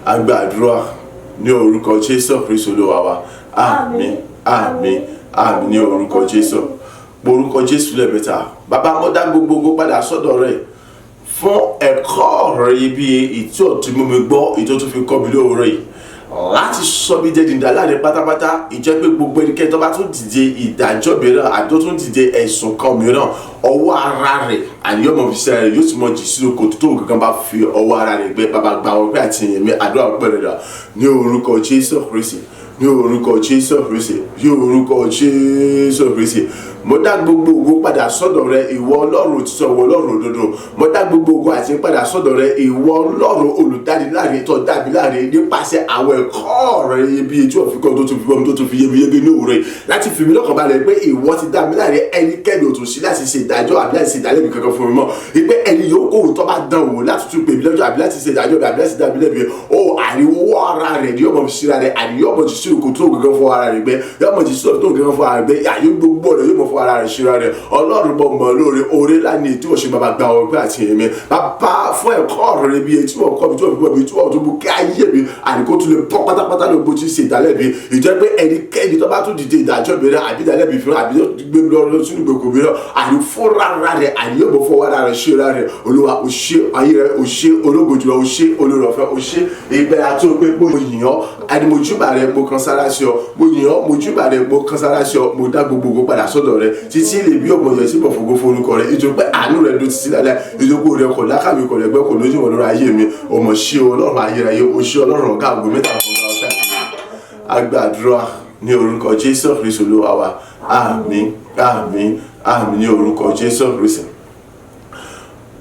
agbàdúrà ní orúkọ Jésù Kristu Olúwa wa. Àmín, àmín, àmín ní orúkọ Jésù. Orúkọ Jésù lẹ́ẹ̀mẹ́ta. Bàbá, mo dá gbogbo padà sọ́dọ̀ rẹ̀ fún ẹ̀kọ́ ọ̀rọ̀ yìí, bí ìtí ọ̀tún mú mi gbọ́, ìtọ́ tó fi kọ́ mi lóòrọ̀ yìí. Láti sọ mí jẹ́ dìndà láàrin pátápátá, ìjẹ́ pé gbogbo ẹnikẹ́ni tó bá tún dìde ìdájọ́ mìíràn àbí tó tún dìde ẹ̀sùn kan mìíràn, ọwọ́ ara rẹ̀ àníyàn mọ̀ fi ṣe rẹ̀ yóò tún mọ̀ jì sínú kòtò tó gangan bá fi ọwọ́ ara rẹ̀ gbé. Bàbá, gba ọpẹ́ àti ìyìn mi. Àdúrà ọpẹ́ rẹ̀ dà ní orúkọ Jésù Kristi, ní orúkọ Jésù Kristi, ní orúkọ Jésù Kristi. Mo dá gbogbo ògo padà sọ́dọ̀ rẹ, ìwọ Ọlọ́run òtítọ́, ìwọ Ọlọ́run òdodo. Mo dá gbogbo ògo àti padà sọ́dọ̀ rẹ, ìwọ Ọlọ́run olùdániláre tó dá mi láre nípasẹ̀ àwọn ẹ̀kọ́ rẹ iyebíye tí wọ́n fi kọ́, tó tún fi bọ́ mi, tó tún fi yébíyébí ní òwúrọ̀ yìí, láti fi mi lọ́kàn balẹ̀ pé ìwọ ti dá mi láre. Ẹnikẹ́ni ò tún sí láti ṣe ìdájọ́ àbí láti ṣe ìdálẹ́bi kankan fún mi mọ́, ìpè ẹni yòókù òun tó bá dán wò láti tún pè mí lọ́jọ́ àbí láti ṣe ìdájọ́ àbí láti dá mi lẹ́bi ó, àríwó ara rẹ̀ ni yọmọ fi ṣíra rẹ̀, àní yọmọ ti sí òkú tó gangan fún ara rẹ̀ gbẹ, yọmọ ti sí òkú tó gangan fún ara rẹ̀ gbẹ, àyè gbogbo rẹ̀ yọmọ fún ara rẹ̀ ṣíra rẹ̀. Ọlọ́run, mọ̀ mọ̀ lóore, oore ńlá ni tí wọ́n ṣe. Bàbá, gba ọpẹ́ àti èmi. Bàbá, fún ẹ̀kọ́ rẹ̀ bí etí wọ́n kọ́ mi, tí wọ́n fi gbọ́ mi, tí wọ́n tún mú kí ayé mi àníkó tún lè bọ́ pátápátá ló bó ti ṣe ìdálẹ́bi, ìjẹ́ pé ẹnikẹ́ni tó bá tún dìde ìdájọ́ mìíràn àbí ìdálẹ́bi fún àbí gbé mi lọ sínú ìgbèkùn mìíràn, àní fúnra rẹ̀, àní yóò mọ̀ fọwọ́ ara rẹ̀ ṣe ra rẹ̀. Olúwa, o ṣé. Ayé rẹ̀, o ṣé. Ológo jùlọ, o ṣé. Olórọ̀fẹ́, o ṣé. Ìbẹ̀rẹ̀ àti òpin, mo yìn ọ́, àní mo júbà rẹ̀, mo kan sára sí ọ. Mo yìn ọ́, mo júbà rẹ̀, mo kan sára sí ọ. Mo dá gbogbo ògo padà sọ́dọ̀ rẹ̀ títí lè bí ọmọ yẹn síbọ̀. Fògo forúkọ rẹ̀, ìjọ pé àánú rẹ̀ dó títí lálẹ́, ìjókòó rẹ̀ kò lákàmì, kò lẹ́gbẹ́, kò lójú wọn lórí ayé mi. Ọmọ ṣé Ọlọ́run ayérayé, o ṣé Ọlọ́run ọ̀gá àgbo mẹ́ta fún ọ̀gá ọ̀gá. Agbàdúrà ní orúkọ Jésù Kristu Olúwa wa. Àmín, àmín, àmín ní orúkọ Jésù Kristu.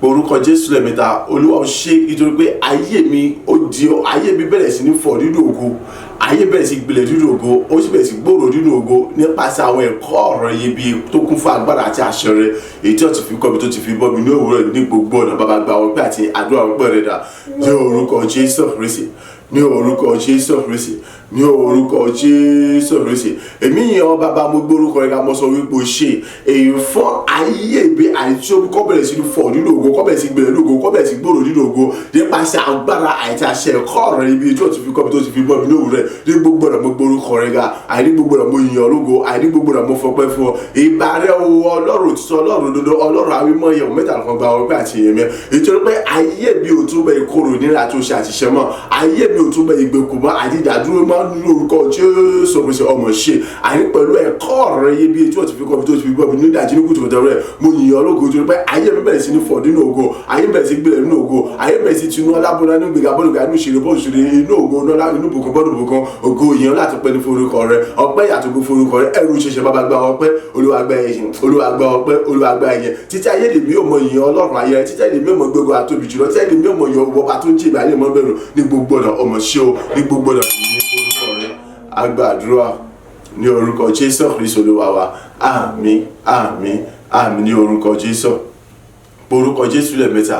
Orúkọ Jésù lẹ́mẹ̀ta. Olúwa, ó ṣe, nítorí pé ayé mi ó di, ayé mi bẹ̀rẹ̀ sí ní fọ̀ nínú ògo, ayé bẹ̀rẹ̀ sí gbilẹ̀ nínú ògo, ó sì bẹ̀rẹ̀ sí gbòòrò nínú ògo nípasẹ̀ àwọn ẹ̀kọ́ ọ̀rọ̀ iyebíye tó kún fún agbára àti àṣẹ rẹ̀, èyí tí ó ti fi kọ́ mi, tó ti fi bọ́ mi ní òwúrọ̀ ní gbogbo ọ̀nà. Bàbá, gba ọpẹ́ àti àdúrà ọpẹ́ rẹ̀ dà ní orúkọ Jésù Kristi, ní orúkọ Jésù Kristi, ní orúkọ Jésù Kristi. Èmi yìn ọ́, Bàbá, mo gbórúkọ rẹ̀ ká, mo sọ wípé o ṣe èyí fún ayé ìgbé àti omi kọ́ bẹ̀rẹ̀ sí ní fọ̀ nínú ògo, kọ́ bẹ̀rẹ̀ sí gbèrè nínú ògo, kọ́ bẹ̀rẹ̀ sí gbòòrò nínú ògo nípasẹ̀ agbára àti àṣẹ ẹ̀kọ́ rẹ̀ ibi tí o ti fi kọ́ mi, tó ti fi bọ́ mi ní òwúrọ̀. Ní gbogbo ọ̀nà, mo gbórúkọ rẹ̀ ga. Àìní gbogbo ọ̀nà, mo yìn ọ́ lógo. Àìní gbogbo ọ̀nà, mo fọpẹ́ fún ọ. Ìbà rẹ̀ o, Ọlọ́run òtítọ́, Ọlọ́run òdodo, Ọlọ́run awímọ̀ yẹ̀wò mẹ́ta kan, gba ọpẹ́ àti ìyìn mi, nítorí pé ayé mi ò tún bẹ ìkorò nílà tó ṣe àṣìṣe mọ́. Ayé mi ò tún bẹ ìgbèkùn mọ́ àti ìdádúró mọ́ ní orúkọ Jésù Kristi. Ọmọ ṣe àní pẹ̀lú ẹ̀kọ́ rẹ̀ iyebíye tí wọ́n ti fi kọ́ mi, tó ti fi gbọ́ mi nígbà tí ní kùtùkùtù rẹ̀, mo yìn ọ́ lógo, torí pé ayé mi bẹ̀rẹ̀ sí ní fọ̀ nínú ògo, ayé mi bẹ̀rẹ̀ sí gbélé nínú ògo, ayé bẹ̀rẹ̀ sí tinú ọlábọ́lá nínú gbéga bọ́ọ̀lù inú ìṣeré bọ́ọ̀lù ìṣeré inú ògo nọ́lá inú bùkún bọ́ọ̀lù bùkún ògo. Ìyẹn láti pẹ́ ní forúkọ rẹ̀, ọpẹ́ yàtọ̀ forúkọ rẹ̀. Ẹrù ṣẹṣẹ, Bàbá, gba ọpẹ́. Olúwa, gba ẹ̀yìn. Olúwa, gba ọpẹ́. Olúwa, gba ẹ̀yìn. Títí ayé lèmi ò mọ ìyẹn Ọlọ́run ayé rẹ̀, títí ayé lèmi ò mọ gbogbo àtóbi jùlọ, títí ayé lèmi ò mọ ìyẹn ọba tó ń jẹ́ ìbálẹ̀ mọ́ bẹ̀rù ní gbogbo ọ̀nà. Ọmọ ṣé o, ní gbogbo ọ̀nà, ní forúkọ rẹ̀. Agbàdúrà ní orúkọ Jésù Kristu Olúwa wa. Àmín, àmín, àmín ní orúkọ Jésù. Orúkọ Jésù lẹ́ẹ̀mẹ́ta.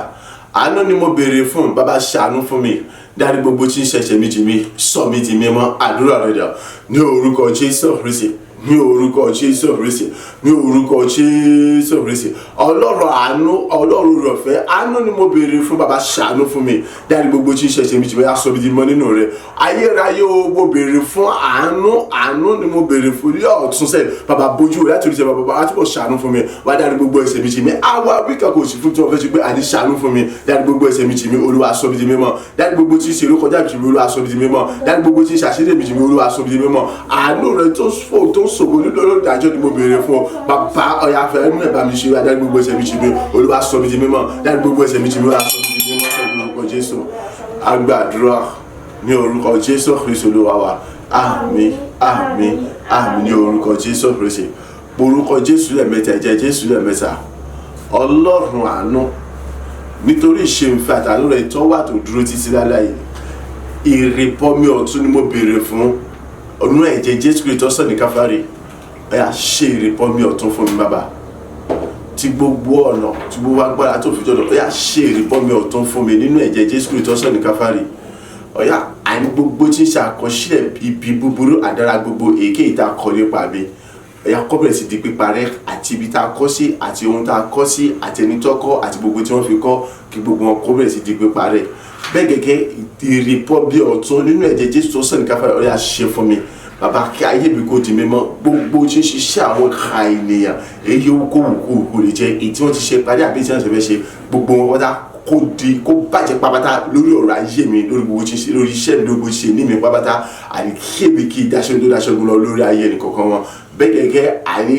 Àánú ni mo béèrè fún. Bàbá, ṣàánú fún mi, dárí gbogbo tí ń ṣẹ̀ṣẹ̀ mi jì mí, sọ mí di mímọ́. Àdúrà rẹ̀ dà ní orúkọ Jésù Kristi, ní orúkọ Jésù Kristi, ní orúkọ Jésù Kristi. Ọlọ́run àánú, Ọlọ́run rọ̀fẹ́, àánú ni mo béèrè fún. Bàbá, ṣàánú fún mi, dárí gbogbo tí ń ṣẹ̀ṣẹ̀ mi jì mí, sọ mí di mímọ́ nínú rẹ̀. Ayérayé o, mo béèrè fún àánú. Àánú ni mo béèrè fún ní ọ̀tún sẹ́yìn. Bàbá, bójú rẹ̀ láti oríṣi. Bàbá, àtúbọ̀ ṣàánú fún mi, wá dárí gbogbo ẹ̀ṣẹ̀ mi jì mí. Àwa wíkà kò sí fún tí wọ́n fẹ́ ṣe pé àní ṣàánú fún mi, dárí gbogbo ẹ̀ṣẹ̀ mi jì mí. Olúwa, sọ mí di mímọ́. Dárí gbogbo tí ń ṣe ìrékọjá mi jì mí. Olúwa, sọ mí di mímọ́. Dárí gbogbo tí ń ṣàṣírí mi jì mí. Olúwa, sọ mí di mímọ́. Àánú rẹ̀ tó fò, tó ń ṣògo nínú ìdájọ́ ni mo béèrè fún ọ. Bàbá, ọ̀yà fẹ́ mú ẹ̀ bá mi ṣe, wá dárí gbogbo ẹ̀ṣẹ̀ mi jì mí. Olúwa, sọ mí di mímọ́. Dárí gbogbo ẹ̀ṣẹ̀ mi jì mí. Olúwa, sọ mí di mímọ́ pẹ̀lú orúkọ Jésù. Agbàdúrà ní orúkọ Jésù Kristu Olúwa wa. Àmín, àmín, àmín ní orúkọ Jésù Kristi. Orúkọ Jésù lẹ́ẹ̀mẹ́ta. Ẹ̀jẹ̀ Jésù lẹ́ẹ̀mẹ́ta. Ọlọ́run àánú, nítorí ìṣeunfẹ́ àtàánú rẹ̀ tó wà, tó dúró títí láláyé, ìrìbọmi ọ̀tún ni mo béèrè fún ọ̀nà ẹ̀jẹ̀ Jésù Kristi tó sàn ní Káfárì. Ẹ̀yà, ṣe ìrìbọmi ọ̀tún fún mi, Bàbá, tí gbogbo ọ̀nà, tí gbogbo agbára tó fi jọ̀dọ̀. Ọ̀yà, ṣe ìrìbọmi ọ̀tún fún mi nínú ẹ̀jẹ̀ Jésù Kristi tó sàn ní Káfárì. Ọ̀yà, àní gbogbo tí ń ṣe àkọsílẹ̀ ibi búburú àdára gbogbo èké ìta kọ nípa mi, ọ̀yà, kó bẹ̀rẹ̀ sí di píparẹ́, àti ibi tá a kọ́ sí, àti ohun tá a kọ́ sí, àti ẹni tó kọ́, àti gbogbo tí wọ́n fi kọ́, kí gbogbo wọn kó bẹ̀rẹ̀ sí di píparẹ́. Bẹ́ẹ̀ gẹ́gẹ́, ìrìbọmi ọ̀tún nínú ẹ̀jẹ̀ Jésù tó sàn ní Káfárì, ọ̀yà, ṣe fún mi, Bàbá, kí ayé mi kó di mímọ́. Gbogbo tí ń ṣiṣẹ́ àwọn ka ènìyàn, èyí kó wù kó wù kó lè jẹ́, èyí tí wọ́n ti ṣe parí àbí tí wọ́n ti fẹ́ ṣe, gbogbo wọn wọ́n dá. Kó di kó bàjẹ́ pápátá lórí ọ̀rọ̀ ayé mi, lórí gbogbo tí ń ṣe, lórí iṣẹ́ mi, lórí gbogbo ṣe ní mi pápátá. Àní kébì kí dáṣẹ́ tó dáṣẹ́gun lọ lórí ayé ẹnìkọ̀ọ̀kan wọn. Bẹ́ẹ̀ gẹ́gẹ́, àní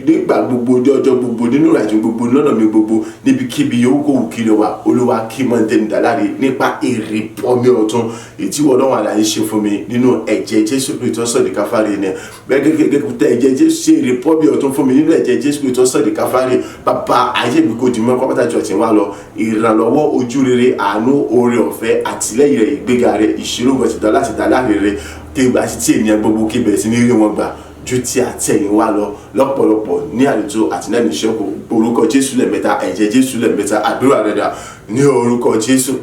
nígbà gbogbo, ní ọjọ́ gbogbo, nínú ìrìnàjò gbogbo, lọ́nà mi gbogbo, níbikíbi yòówù kó wù kí ló wà, Olúwa, kí mọ̀ dẹni dáláre nípa ìrìbọmi ọ̀tun èyí tí wọ́n lọ́wọ́ àlàyé ṣe fún mi nínú ẹ̀jẹ̀ Jésù Kristi tó sọ̀ ní Káfárì ni. Bẹ́ẹ̀ gẹ́gẹ́, tẹ ẹ̀jẹ̀ Jésù ṣe ìrìbọmi ọ̀tun fún mi nínú ẹ̀jẹ̀ Jésù Kristi tó sọ̀ ní Káfárì. Bàbá, ayé mi kò dì mọ́ pápátá jọ tí wá lọ. Ìrànlọ́wọ́, ojú rere, àánú, oore ọ̀fẹ́, àtìlẹ́yìn rẹ̀, ìgbéga rẹ̀, ìṣirò ti dá láti dá láre rẹ̀ kí àti tí ènìyàn gbogbo kí bẹ̀rẹ̀ sí ní rí wọn gbà ju tí àtẹ̀yìn wá lọ lọ́pọ̀lọpọ̀ ní àlejò àti náà níṣẹ́kù. Orúkọ Jésù lẹ́ẹ̀mẹ́ta, ẹ̀jẹ̀ Jésù lẹ́ẹ̀mẹ́ta. Àdúrà rẹ̀ dà. Ní orúkọ Jésù,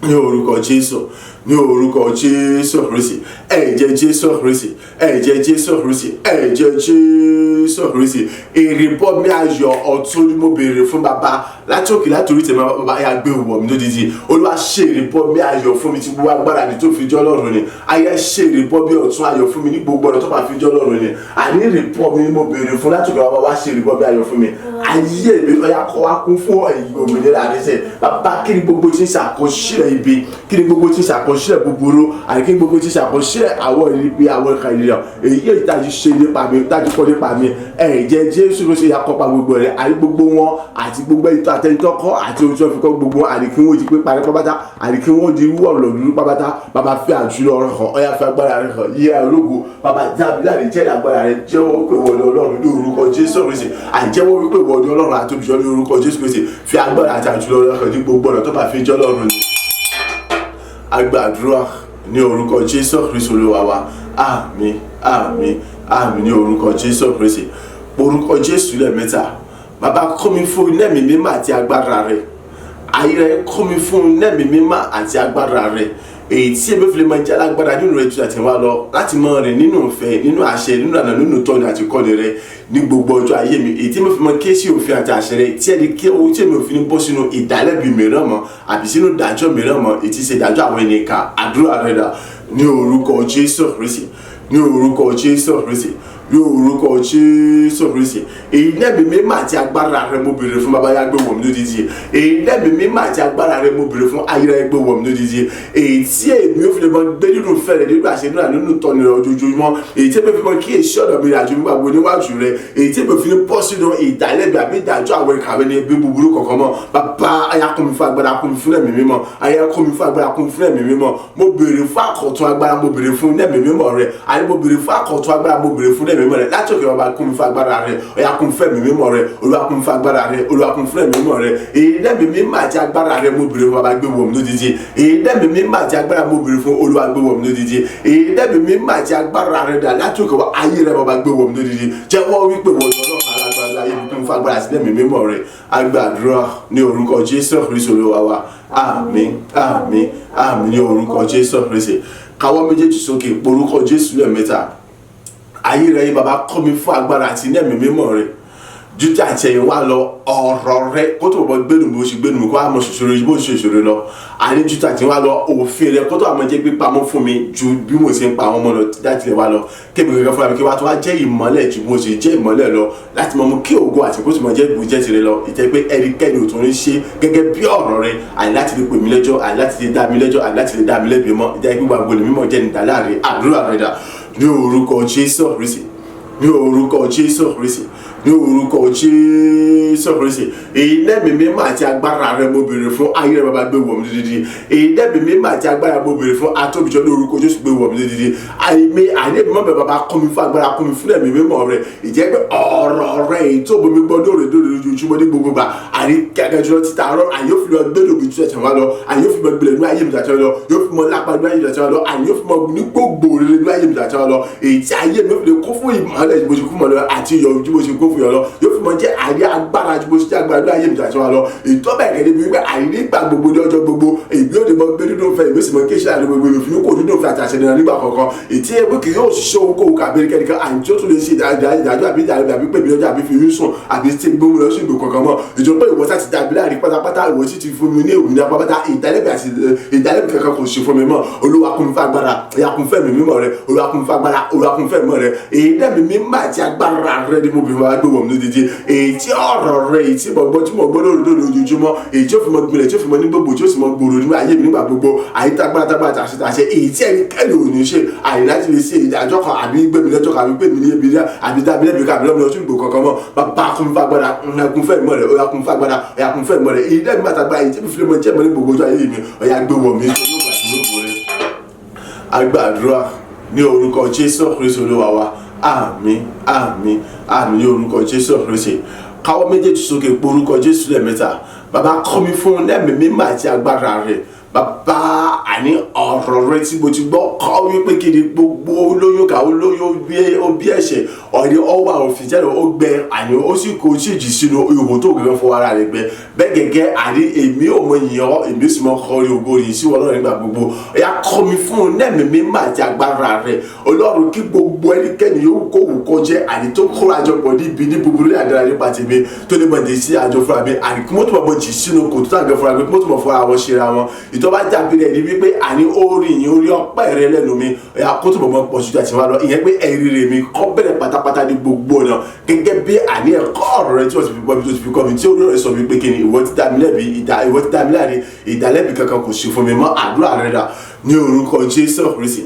ní orúkọ Jésù, ní orúkọ Jésù Kristi. Ẹ̀jẹ̀ Jésù Kristi, ẹ̀jẹ̀ Jésù Kristi, ẹ̀jẹ̀ Jésù Kristi. Ìrìbọmi ayọ̀ ọ̀tun ni mo béèrè fún, Bàbá, láti òkè, láti orí tèmi. Bàbá yà gbé wọ̀ mí lódìdí. Olúwa, ṣe ìrìbọmi ayọ̀ fún mi tí gbogbo agbára ni tó fi jọ́ Ọlọ́run ni. Ayé, ṣe ìrìbọmi ọ̀tun ayọ̀ fún mi ní gbogbo ọ̀nà tó bá fi jọ́ Ọlọ́run ni. Àní ìrìbọmi ni mo béèrè fún láti òkè. Bàbá wá ṣe ìrìbọmi ayọ̀ fún mi. Ayé mi, ọ̀yà kọ́ wa kún fún ẹ̀yìn òmìnira rẹ̀ sẹ́. Bàbá, kí ni gbogbo tí ń ṣàkọsílẹ̀ ibi? Kí ni gbogbo tí ń ṣàkọsílẹ̀ búburú? Àti kí ni gbogbo tí ń ṣàkọsílẹ̀ àwọn ibi, àwọn ìka ènìyàn èyí yóò tájú ṣe nípa mi, tájú kọ́ nípa mi? Ẹ̀jẹ̀ Jésù ló ṣe yakọ́pa gbogbo rẹ̀, àti gbogbo wọn, àti gbogbo ẹ̀tọ́ àtẹnitọ́kọ́ àti ohun tí wọ́n fi kọ́ gbogbo wọn. Àti kí wọ́n di pé parí pápátá, àti kí wọ́n di wúwọ̀ lọ́dún pápátá. Bàbá, fi àjùlọ rẹ̀ hàn. Ọ̀yà, fi agbára rẹ̀ hàn, yíra ológo. Bàbá, jábí láti jẹ́ agbára rẹ̀. Jẹ́wọ́ pé wọ́n ní Ọlọ́run ní orúkọ Jésù Kristi. Àìjẹ́wọ́ wípé wọ́n ní Ọlọ́run àtòbíjọ́ ní orúkọ Jésù Kristi. Fi agbára àti àjùlọ rẹ̀ hàn ní gbogbo ọ̀nà tó bá fi jọ́ Ọlọ́run ni. Agbàdúrà ní orúkọ Jésù Kristi Olúwa wa. Àmín, àmín, àmín ní orúkọ Jésù Kristi. Orúkọ Jésù lẹ́ẹ̀mẹ́ta. Bàbá, kọ́ mi fún iná ẹ̀mí mímọ́ àti agbára rẹ̀. Ayé rẹ̀, kọ́ mi fún iná ẹ̀mí mímọ́ àti agbára rẹ̀, èyí tí èmi fi lè máa jẹ́ alágbára nínú rẹ̀ ju àti wá lọ, láti máa rìn nínú ìfẹ́, nínú àṣẹ, nínú àná, nínú tọ́ni àti kọ́ni rẹ̀ ní gbogbo ọjọ́ ayé mi, èyí tí èmi fi máa ké sí òfin àti àṣẹ rẹ̀, tí ẹni kí owó tí èmi ò fi ní bọ́ sínú ìdálẹ́bi mìíràn mọ́ àbí sínú ìdájọ́ mìíràn mọ́, èyí tí ṣe ìdájọ́ àwọn ènìyàn. Àdúrà rẹ̀ dà. Ní orúkọ Jésù Kristi, ní orúkọ Jésù Kristi, ní orúkọ Jésù Kristi. Èyí lẹ́mìí mímọ́ àti agbára rẹ mo béèrè fún. Bàbá, yá gbé wọ̀ mí lódìdí. Èyí lẹ́mìí mímọ́ àti agbára rẹ mo béèrè fún. Ayérayé, gbé wọ̀ mí lódìdí, èyí tí èmi ò fi lè mọ gbé nínú ìfẹ́ rẹ, nínú àṣẹ, nínú nínú tọ́ni rẹ ojoojúmọ́, èyí tí èmi fi mọ kí èsì ọ̀nà mi, àjò mi gbàgbọ́ níwájú rẹ, èyí tí èmi fi ní bọ́ sínú ìdálẹ́bi àbí ìdájọ́ àwọn ìkàwé ní ẹbí búburú kọ̀ọ̀kan mọ́. Bàbá, ayá, kún mi fún agbára, kún mi fún ẹ̀mí mímọ́. Ayá, kún mi fún agbára, kún mi fún ẹ̀mí mímọ́. Mo béèrè fún àkọ̀tun agbára, mo béèrè fún ẹ̀mí mímọ́ rẹ. Àní mo béèrè fún àkọ̀tun agbára, mo béèrè fún ẹ̀mí mímọ́ rẹ láti òkè. Bàbá, kún mi fún agbára rẹ. Ọ̀yá, kún mi fún ẹ̀mí mímọ́ rẹ. Olúwa, kún mi fún agbára rẹ. Olúwa, kún mi fún ẹ̀mí mímọ́ rẹ. Èyí lẹ́mìí mímọ́ àti agbára rẹ mo béèrè fún. Bàbá, gbé wọ̀ mí lódìdí. Èyí lẹ́mìí mímọ́ àti agbára mo béèrè fún. Olúwa, gbé wọ̀ mí lódìdí. Èyí lẹ́mìí mímọ́ àti agbára rẹ dà láti òkè wá. Ayé rẹ, Bàbá, gbé wọ̀ mí lódìdí. Jẹ́wọ́ wípé wọ́n ní Ọlọ́run alágbára ayé mi. Kún fún agbára àti ẹ̀mí mímọ́ rẹ. Agbàdúrà ní orúkọ Jésù Kristi Olúwa wa. Àmín, àmín, àmín ní orúkọ Jésù Kristi. Káwọ́ méjèèjì sókè, orúkọ Jésù lẹ́ẹ̀mẹ́ta. Ayé rẹ yìí, Bàbá, kọ́ mi fún agbára àti ní ẹ̀mí mímọ́ rẹ ju tí àti ẹ̀yìn wá lọ. Ọ̀rọ̀ rẹ kó tó bọ̀ gbẹ́nu bó ṣe gbẹ́nu mi, kó àmọ́ ṣòṣòro bó ṣe ṣòṣòro lọ. Àní ju tí àti wá lọ, òfin rẹ kó tó àmọ́ jẹ́ pípamọ́ fún mi ju bí mo ṣe ń pa àwọn ọmọ lọ láti lè wá lọ. Kébì kankan fúnra mi kí wá tó wá jẹ́ ìmọ́lẹ̀ ju bó ṣe jẹ́ ìmọ́lẹ̀ lọ, láti mọ mú kí ògo àti kó tó mọ jẹ́ ìbò jẹ́ tirẹ̀ lọ. Ìjẹ́ pé ẹnikẹ́ni ò tún ní ṣe gẹ́gẹ́ bí ọ̀rọ̀ rẹ, àní láti lè pè mí lẹ́jọ́, àní láti lè dá mi lẹ́jọ́, àní láti lè dá mi lẹ́bi mọ́. Ìjẹ́ pé gbàgbọ́ ni mímọ́ jẹ́ ní ìdáláre. Àdúrà rẹ dà. Ní orúkọ Jésù Kristi, ní orúkọ Jésù Kristi, ní orúkọ Jésù Kristi. Èyí lẹ́mìí mímọ́ àti agbára rẹ mo béèrè fún. Ayé rẹ, Bàbá, gbé wọ̀ mí dídí. Èyí lẹ́mìí mímọ́ àti agbára mo béèrè fún. Atóbijọ́, ní orúkọ Jésù, gbé wọ̀ mí dídí. Àìmí àìní mímọ́ bẹ̀. Bàbá, kún mi fún agbára, kún mi fún ẹ̀mí mímọ́ rẹ. Ìjẹ́ pé ọ̀rọ̀ rẹ èyí tó bomi gbọ́ lóòrè lóòrè lójoojúmọ́ ní gbogbo gbà, àní kẹ́kẹ́ jùlọ títa àárọ̀, àyè òfin lọ gbẹ́dọ̀ mi ju ẹ̀sẹ̀ wá lọ, àyè òfin mọ gbilẹ̀ ní ayé mi tàtẹ́ lọ, yóò fi mọ lápá ní ayé mi tàtẹ́ lọ, àyè òfin mọ ní gbogbo rere ní ayé mi tàtẹ́ lọ, èyí tí ayé mi fi lè kún fún ìmọ̀lẹ̀ ju bó ṣe kún mọ́ lọ, àti iyọ̀ ju bó ṣe kún fún iyọ̀ lọ, yóò fi mọ jẹ́ àrí agbára ju bó ṣe jẹ́ agbára ní ayé mi tàtẹ́ lọ. Ìtọ́ bẹ́ẹ̀ gẹ́gẹ́ bí wípé àìní ìgbà gbogbo ní ọjọ́ gbogbo, èmi ò ní mọ gbé nínú ìfẹ́, ìwé sì mọ kí iṣẹ́ àti gbogbo ìfún kò nínú ìfẹ́ àti àṣẹ nínú nígbà kankan, ètí ẹgbẹ́ kì yóò ṣiṣẹ́ ohunkóhun kàbí kẹ́nìkan àyìn tí ó tún lè ṣe ìdájọ́ àbí ìdájọ́ àbí pèmí lọ́jọ́ àbí fi mí sùn àbí tí gbóhùn lọ sí ìgbò kankan mọ́. Ìjọba ìwọ sá ti dàbí láàrin pátápátá, ìwọ sì ti fún mi ní òmìnira pátápátá. Ìdálẹ́bi àti ìdálẹ́bi kankan kò ṣe fún mi mọ́. Olúwa, kún mi fún agbára, ẹ̀yà kún fún ẹ̀mí mímọ́ rẹ. Olúwa, kún mi fún agbára. Olúwa, kún fún ẹ̀mí rẹ. Èyí dẹ́mi mímọ́ àti agbára rẹ ni mo bìnrin wa gbé wọ̀ mí lójijì. Èyí tí ọ̀rọ̀ rẹ, èyí tí mo gbọ́, tí mo gbọ́ lórí lórí ojoojúmọ́, èyí tí ó fi mọ gbilẹ̀, tí ó fi mọ ní gbogbo, tí ó sì mọ gbòòrò nínú ayé mi nígbà gbogbo, àyè tá agbára tágbára tàṣẹ tàṣẹ, èyí tí ẹnikẹ́ni ò ní ṣe àyè láti lè ṣe ìdájọ́ kan àbí gbẹ̀mí lẹ́jọ́ kan àbí gbẹ̀mí ní ebi rẹ àbí dábí lẹ́bi kan àbí lọ́mọ ọtún ìgbò kankan mọ́. Bàbá, kún fún agbára, kún fún ẹ̀mọ́ rẹ̀. Ó yá, kún fún agbára, ó yá, kún fún ẹ̀mọ́ rẹ̀. Èyí dẹ́mi bàtà gbára, èyí tí mi fi lè mọ jẹ́ mọ́ ní gbogbo ọjọ́ ayé mi, ó yá, gbé wọ̀ mí. Agbàdúrà ní orúkọ Jésù Kristu Olúwa wa. Àmín, àmín, àmín ní orúkọ Jésù Kristi. Káwọ́ méjèèjì sókè, pé orúkọ Jésù lẹ́ẹ̀mẹ́ta. Bàbá, kọ́ mi fún lẹ́mìí mímọ́ àti agbára rẹ̀. Bàbá, àní ọ̀rọ̀ rẹ tí mo ti gbọ́ kọ́ wípé kí ni gbogbo olóyún ká olóyún ó bí ẹ̀ṣẹ̀ ọ̀rẹ́ ọwọ́ àwọn òfin jáde, ó gbẹ, àní ó sì kó sí jì sínú ihò tó gẹ́gẹ́ fún ara rẹ̀ gbẹ bẹ́ẹ̀ gẹ́gẹ́. Àní èmi ò mọ yìn ọ́, èmi sì mọ kọ́ orí ògo yìí sí Ọlọ́run nígbà gbogbo. Ẹ̀yà, kọ́ mi fún lẹ́mìí mímọ́ àti agbára rẹ̀. Ọlọ́run, kí gbogbo ẹnikẹ́ni yòówù kó wù kó jẹ́, àní tó kóra jọ pọ̀ níbi ní búburú ní àdára nípa tèmi, tó lè mọ̀ dé sí àjọ fúnra mi, àní kí wọ́n tó mọ̀ jì sínú kòtò tó àgbẹ̀ fúnra mi, kí wọ́n tó mọ̀ fúnra wọn ṣera wọn. Ìtọ́ bá dàbí rẹ̀ ní wípé àní orin yìí, orí ọpẹ́ rẹ lẹ́nu mi, ẹ̀yà kó tó mọ̀ pọ̀ sí àti wá lọ. Ìyẹn pé ẹ̀rí rẹ̀ mi kọ́ bẹ̀rẹ̀ pátápátá ní gbogbo ọ̀nà, gẹ́gẹ́ bí àní ẹ̀kọ́ ọ̀rọ̀ rẹ tí wọ́n ti fi bọ́ mi, tó ti fi kọ́ mi, tí orí rẹ̀ sọ wípé kí ni ìwọ ti dá mi lẹ́bi, ìwọ ti dá mi láre, ìdálẹ́bi kankan kò sí fún mi mọ́. Àdúrà rẹ dà ní orúkọ Jésù Kristi,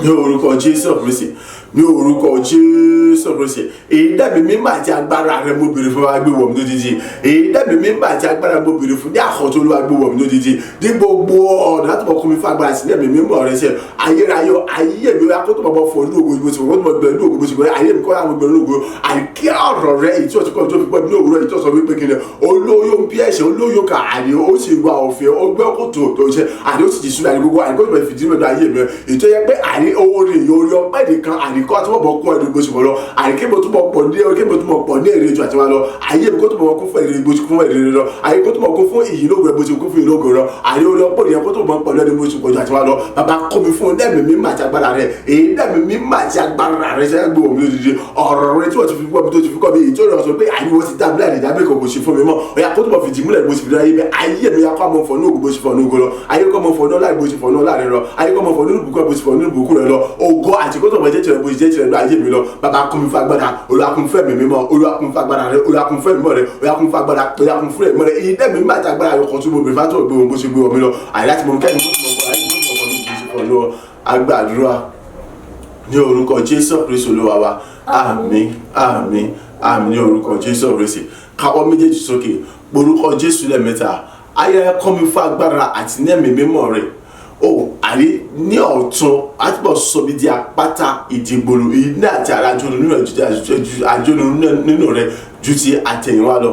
ní orúkọ Jésù Kristi, ní orúkọ Jésù Kristi. Èyí dàbí mímọ́ àti agbára rẹ mo béèrè fún wa, gbé wọ̀ mí lójijì. Èyí dàbí mímọ́ àti agbára mo béèrè fún ní àkọ́tún. Olúwa, gbé wọ̀ mí lójijì ní gbogbo ọ̀nà láti mọ̀ kún mi fún agbára sí ní ẹ̀mí mímọ́ rẹ. Ṣe ayérayé ayé mi kó tó mọ̀ fọ ní ògo ìbò tí mo mọ̀ gbẹ ní ògo bó ti gbẹ ayé mi kọ́ àwọn gbẹ ní ògo. Àìkí ọ̀rọ̀ rẹ, èyí tí wọ́n ti kọ́ tó fi gbọ́ mi ní òwúrọ̀, èyí tí wọ́n sọ wípé kí ni olóyún bí ẹ̀ṣẹ̀ olóyún kà, àní ó sì gba òfin ó gbẹ́ kòtò tó ṣe, àní ó sì jì sínú àní gbogbo àní kó tó fìdí mẹ́ta ayé mi, èyí tó yẹ pé àní orin orí ọpẹ́ nìkan, àní kó àtúbọ̀ kún ẹni bó ṣe wọ̀ lọ, àní kí mo túbọ̀ pọ̀ ní kí mo túbọ̀ pọ̀ ní èrè ju àti wá lọ. Ayé mi kó túbọ̀ kún fún èrè bó ṣe kún fún èrè lọ. Ayé kó túbọ̀ kún fún ìyìn lógo rẹ bó ṣe kún fún ìyìn lógo rẹ. Àní orí ọpẹ́ nìyẹn kó túbọ̀ pọ̀ lẹ́nu bó ṣe pọ̀ ju àti wá lọ. Bàbá, kọ́ mi fún lẹ́mìí mímọ́ àti agbára rẹ. Èyí lẹ́mìí mímọ́ àti agbára rẹ ṣe é gbé òun lójijì. Ọ̀rọ̀ rẹ tí wọ́n ti fi gbọ́ mi, tó ti fi kọ́ mi, èyí tó lọ sọ pé àní wọ́n ti dá mi láì dá mi kò ṣe fún mi mọ́. Ọ̀yà, kó túbọ̀ fìdí múlẹ̀ bó ṣe fi láyé mi. Ayé mi ya kó àmọ́ fọ̀ ní ògùn bó ṣe fọ̀ ní ògùn lọ. Ayé kọ́ mọ́ fọ̀ ní ọlá bó ṣe fọ̀ ní ọlá rẹ lọ. Ayé kọ́ mọ́ fọ̀ ní ìbùkún bó ṣe fọ̀ ní ìbùkún rẹ lọ. Ògo àti kó tó mọ̀ jẹ́ tirẹ̀ bó ṣe jẹ́ tirẹ̀ lọ ayé mi lọ. Bàbá, kún mi fún agbára. Olúwa, kún fún ẹ̀mí mímọ́. Olúwa, kún fún agbára rẹ. Olúwa, kún fún ẹ̀mí rẹ. Olúwa, kún fún agbára. Olúwa, kún fún ẹ̀mí rẹ. Èyí dẹ́mi mímọ́ àti agbára rẹ kan tó mo bèrè fún àtọ̀ gbé wọn bó ṣe gbé wọn mi lọ, àyè láti mọ kẹ́mi kó tó mọ̀ fọ̀ ayé kó tó mọ̀ fọ̀ ní bó ṣe fọ̀ lọ. Agbàdúrà ní orúkọ Jésù Kristu Olúwa wa. Àmín, àmín, àmín ní orúkọ Jésù Kristi. Káwọ́ méjèèjì sókè, orúkọ Jésù lẹ́ẹ̀mẹ́ta. Ayé, kọ́ mi fún agbára àti ní ẹ̀mí mímọ́ rẹ̀ o, àrí ní ọ̀tún àtúbọ̀ sọ mi di àpáta ìdìgbòlù iná àti àjọlù nínú rẹ̀, àjọlù nínú rẹ̀ ju ti àtẹ̀yìnwá lọ,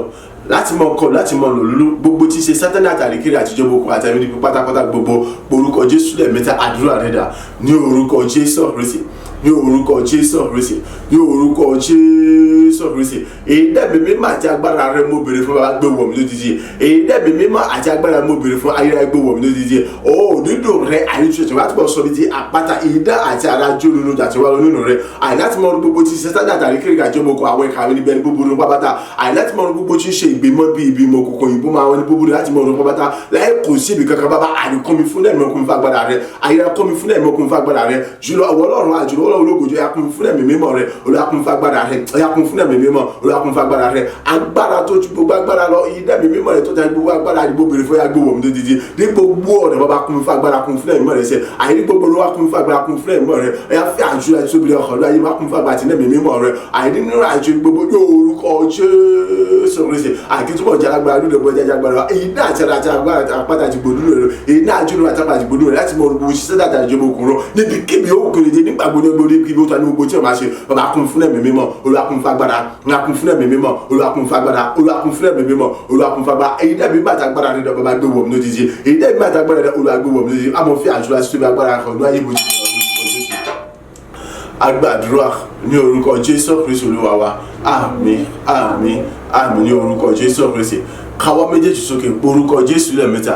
láti mọ kọ láti mọ lòlú gbogbo tí ṣe Sátánì àtàríkiri àtijọ́ gbogbo àtàrí níbi pátápátá gbogbo. Orúkọ Jésù lẹ́ẹ̀mẹ́ta. Àdúrà rẹ̀ dà ní orúkọ Jésù Kristi, ní orúkọ Jésù Kristi, ní orúkọ Jésù Kristi. Èyí dẹ́mi mímọ́ àti agbára rẹ mo béèrè fún. Bàbá, gbé wọ̀ mí lójijì. Èyí dẹ́mi mímọ́ àti agbára mo béèrè fún. Ayérayé, gbé wọ̀ mí lójijì ó dídùn rẹ, àyíṣe tí wàá túbọ̀ sọ mi di àpáta ìdá àti ara jónúnú àti wà nínú rẹ, àyè láti mọ gbogbo tí Sátánì àtàríkiri àjọ mọ̀kọ àwọn ìkàwé níbẹ̀ ní búburú pápátá, àyè láti mọ gbogbo tí ń ṣe ìgbìmọ̀ bí ìgbìmọ̀ òkùnkùn ìbò máa wọn ní búburú láti mọ ọdún pápátá láì kò sí ibi kankan. Bàbá, àní kọ́ mi fún ẹ̀mí ọkùnrin fún agbára rẹ. Ayé, kọ́ mi fún ẹ̀mí ọkùnrin fún agbára rẹ jùlọ. Ọwọ́ Ọlọ́run àjùlọ Ọlọ́run ológo jọ, ya kún fún ẹ̀mí mímọ́ rẹ. Olúwa, kún fún agbára rẹ. Ya kún fún ẹ̀mí mímọ́. Olúwa, kún fún agbára rẹ, agbára tó ju gbogbo agbára lọ. Ìdá ẹ̀mí mímọ́ rẹ tó ta gbogbo agbára àdìgbò bèrè fún ya gbé wọ̀ mí lójijì ní gbogbo ọ̀nà. Bàbá, kún fún agbára, kún fún ẹ̀mí rẹ sẹ́ àyè ní gbogbo. Olúwa, kún fún agbára, kún fún ẹ̀mí rẹ. Ya fi àjùlọ àti tóbi ọkọ̀ lọ ayé má kún fún agbára àti ẹ̀mí mímọ́ rẹ àyè nínú àjò gbogbo ní orúkọ Jésù Kristi. Àkí túbọ̀ jẹ́ alágbára lóde bọ́ jẹ́ agbára iná àti ara àti agbára àpáta àti gbòdú rẹ̀, iná àjò àti àpáta àti gbòdú rẹ̀, láti mọ gbogbo ṣiṣẹ́ dáadáa ìjọba òkùnrin níbi kíbi ó kéré dé nígbà gbogbo níbi kíbi ó ta ní gbogbo tí ó máa ṣe. Bàbá, kún fún ẹ̀mí mímọ́. Olúwa, kún fún agbára. Olúwa, kún fún ẹ̀mí mímọ́. Olúwa, kún fún agbára. Olúwa, kún fún ẹ̀mí mímọ́. Olúwa, kún fún agbára. Èyí dẹ́bi bàtà agbára rẹ̀, bàbá, gbé wọ̀ mí lójijì. Èyí dẹ́bi bàtà agbára rẹ̀, Olúwa, gbé wọ̀ mí lójijì. Àmọ́ fi àjùlọ àti tóbi agbára kan ní ayé bójú. Agbàdúrà ní orúkọ Jésù Kristu Olúwa wa. Àmín, àmín, àmín ní orúkọ Jésù Kristi. Káwọ́ méjèèjì sókè, orúkọ Jésù lẹ́ẹ̀mẹ́ta.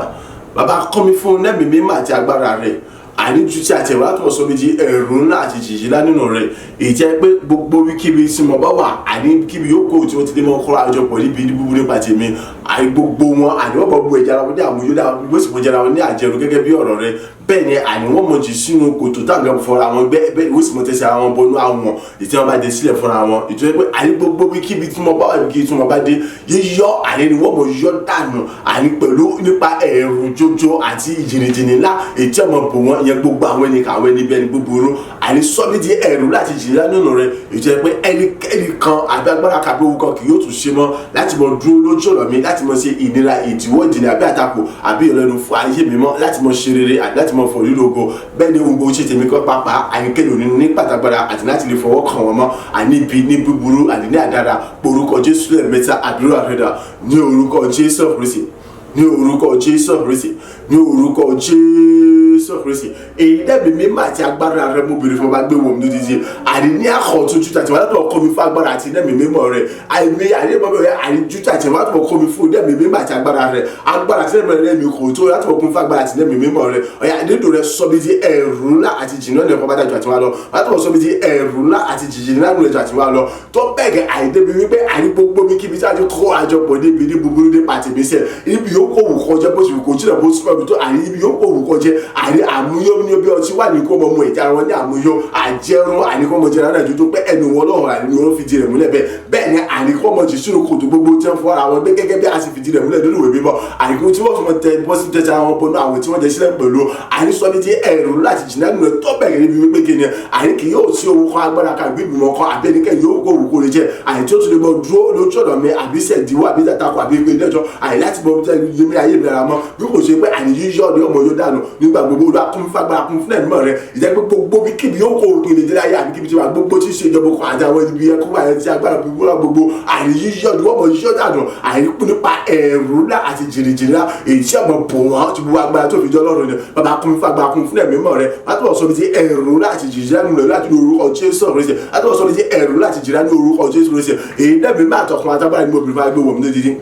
Bàbá, kọ́ mi fún ẹ̀mí mímọ́ àti agbára rẹ̀, àníjú tí àtẹ̀wé látọ̀ sọ méjì ẹ̀rù ńlá àti jìjì ńlá nínú rẹ̀, èyí jẹ́ pé gbogbo kíbi tí mo bá wà, àní kíbi yóò kó tí wọ́n ti dé mọ́ kọ́ra àjọpọ̀ níbi ní búburú nípa tèmi. Àì gbogbo wọn àní wọ́n bọ̀ bu ẹ̀jẹ̀ ara wọn ní àmúyó dáa, wọ́n sì mọ jẹra wọn ní àjẹrò gẹ́gẹ́ bí ọ̀rọ̀ rẹ. Bẹ́ẹ̀ ni àní wọ́n mọ jù sínú kòtò táwọn kan fọra wọn gbẹ́. Bẹ́ẹ̀ ni wọ́n sì mọ tẹ̀sí ara wọn bọnú àwọn ìtí wọn bá dé sílẹ̀ fúnra wọn. Ìtọ́jú pé àní gbogbo bí kíbi tí mo bá wà, bí kíbi tí mo bá dé, yíyọ àní ni wọ́n mọ yọ dànù, àní pẹ̀lú nípa ẹ̀rù jójó àti ìjìnìjìnì ńlá ètí ọmọ bò wọn ìyẹn gbogbo àwọn ẹni kàwọn ẹni bẹ́ẹ̀ ni búburú. Àní sọ́bí di ẹ̀rù láti jìnnà nínú rẹ, ìjẹ́ pé ẹnikẹ́ni kan àbí agbára kàbí owó kan kì yóò tún ṣe mọ́ láti mọ dúró lójú ọ̀nà mi, láti mọ ṣe ìnira, ìdíwọ́, ìdènà àbí àtakò àbí ìrẹ́nu fún ayé mi mọ́, láti mọ ṣe rere àti láti mọ fọ̀ lílo ògo. Bẹ́ẹ̀ ni ohun gbogbo ṣe tèmi kọ́ pápá, àníkẹ́ni òní ní pàtàgbára àti láti lè fọwọ́ kàn wọ́n mọ́, àní ibi ní búburú àní ní àdára. Orúkọ Jésù lẹ́ẹ̀mẹ́ta, àdúrà rẹ̀. Ní orúkọ Jésù Kristi, ní orúkọ Jésù Kristi, ní orúkọ Jésù Kristi. Èyí dẹ́bi mímọ́ àti agbára rẹ mo bèrè fún, ọba gbé wọ̀ mí lójijì, àní ní àkọ́tún jútà tí wọ́n látọ̀ kọ́ mi fún agbára àti dẹ́mi mímọ́ rẹ. Àìmí àní mọ́ rẹ àní jútà tí wọ́n látọ̀ kọ́ mi fún dẹ́mi mímọ́ àti agbára rẹ. Agbára àti dẹ́mi rẹ mi kò tó látọ̀ kún fún agbára àti dẹ́mi mímọ́ rẹ. Ọ̀yà dídò rẹ sọ bí ti ẹ̀rù ńlá àti jìnnà ní ẹ̀kọ́ bá dájú àti wá lọ, látọ̀ sọ bí ti ẹ̀rù ńlá àti jìnnà ní ẹ̀jọ̀ àti wá lọ, tó bẹ́ẹ̀ gẹ́ àìdébi wípé àní gbogbo mi kíbi tí a ti kó àjọpọ̀ débi ní búburú dé pàtẹ́mísẹ̀. Ibi yóò kó wù kọjá bó ti wù kó jìnnà bó súnmọ́ ibi tó, àní ibi yóò kó wù kọjá. Àní àmúyó ní bí ọtí wà ní kó mọ mu ìjà wọn ní àmúyó àjẹrún, àní kó mọ jẹrán náà dúdú pé ẹnu wọn lọ́wọ́, àní ni wọ́n fi di rẹ̀ múlẹ̀ bẹ́ẹ̀. Bẹ́ẹ̀ ni àní kó mọ jìṣúrò kòtò gbogbo tí wọ́n fọ́ra wọn gbé gẹ́gẹ́ bí a sì fi di rẹ̀ múlẹ̀ lórí ìwé mímọ́, àní kó tí wọ́n fi mọ tẹ bọ́ sí tẹ́tẹ́ àwọn bọ́nú àwọn tí wọ́n jẹ sílẹ̀ pẹ̀lú. Àní sọ ní ti ẹ̀rù láti jìnnà nínú ẹ̀ tó bẹ̀rẹ̀ níbi wípé kí ni àní kì yóò sí owó kan agbára kan àbí ìgbìmọ̀ kan àbí ẹnikẹ́ni yóò kó òwú kó lè jẹ àní tí ó tún lè mọ dúró lójú ọ̀nà mi àbí sẹ̀díwọ́ àbí tàtakò àbí ìpè lẹ́jọ́ àní láti mọ yẹmi ayé mi lára mọ́, bí kò ṣe pé àní yíyọ́ ni ọmọ yóò dànù nígbà gbogbo. Olúwa kún fún agbára, kún fún ẹ̀mí rẹ, ìjẹ́ pé gbogbo bí kíbi yóò kó òkun lè jẹ́ láyé àbí kíbi tí wà gbogbo tí ń ṣe ìjọba kan àti àwọn ibi ẹkú àyẹ̀ tí agbára gbogbo gbogbo àní yíyọ́ ni ọmọ yíyọ́ dànù, àní kú nípa ẹ̀rù ńlá àti jìnnìjìnnì ńlá èyí tí ọmọ bò wọ́n ti gbogbo agbára tó fi jọ lọ́rùn ni. Bàbá, kún fún agbára, kún fún ẹ̀mí mọ́ rẹ, látọ̀ sọ bí ti ẹ̀rù ńlá àti jìnnìjìnnì ńlá láti orúkọ Jésù Kristi, látọ̀ sọ bí ti ẹ̀rù ńlá àti jìnnìjìnnì orúkọ Jésù Kristi. Èyí dẹ́bi má àtọkùn àtàgbára ni mo bìrì fún agbé wọ̀ mí lójijì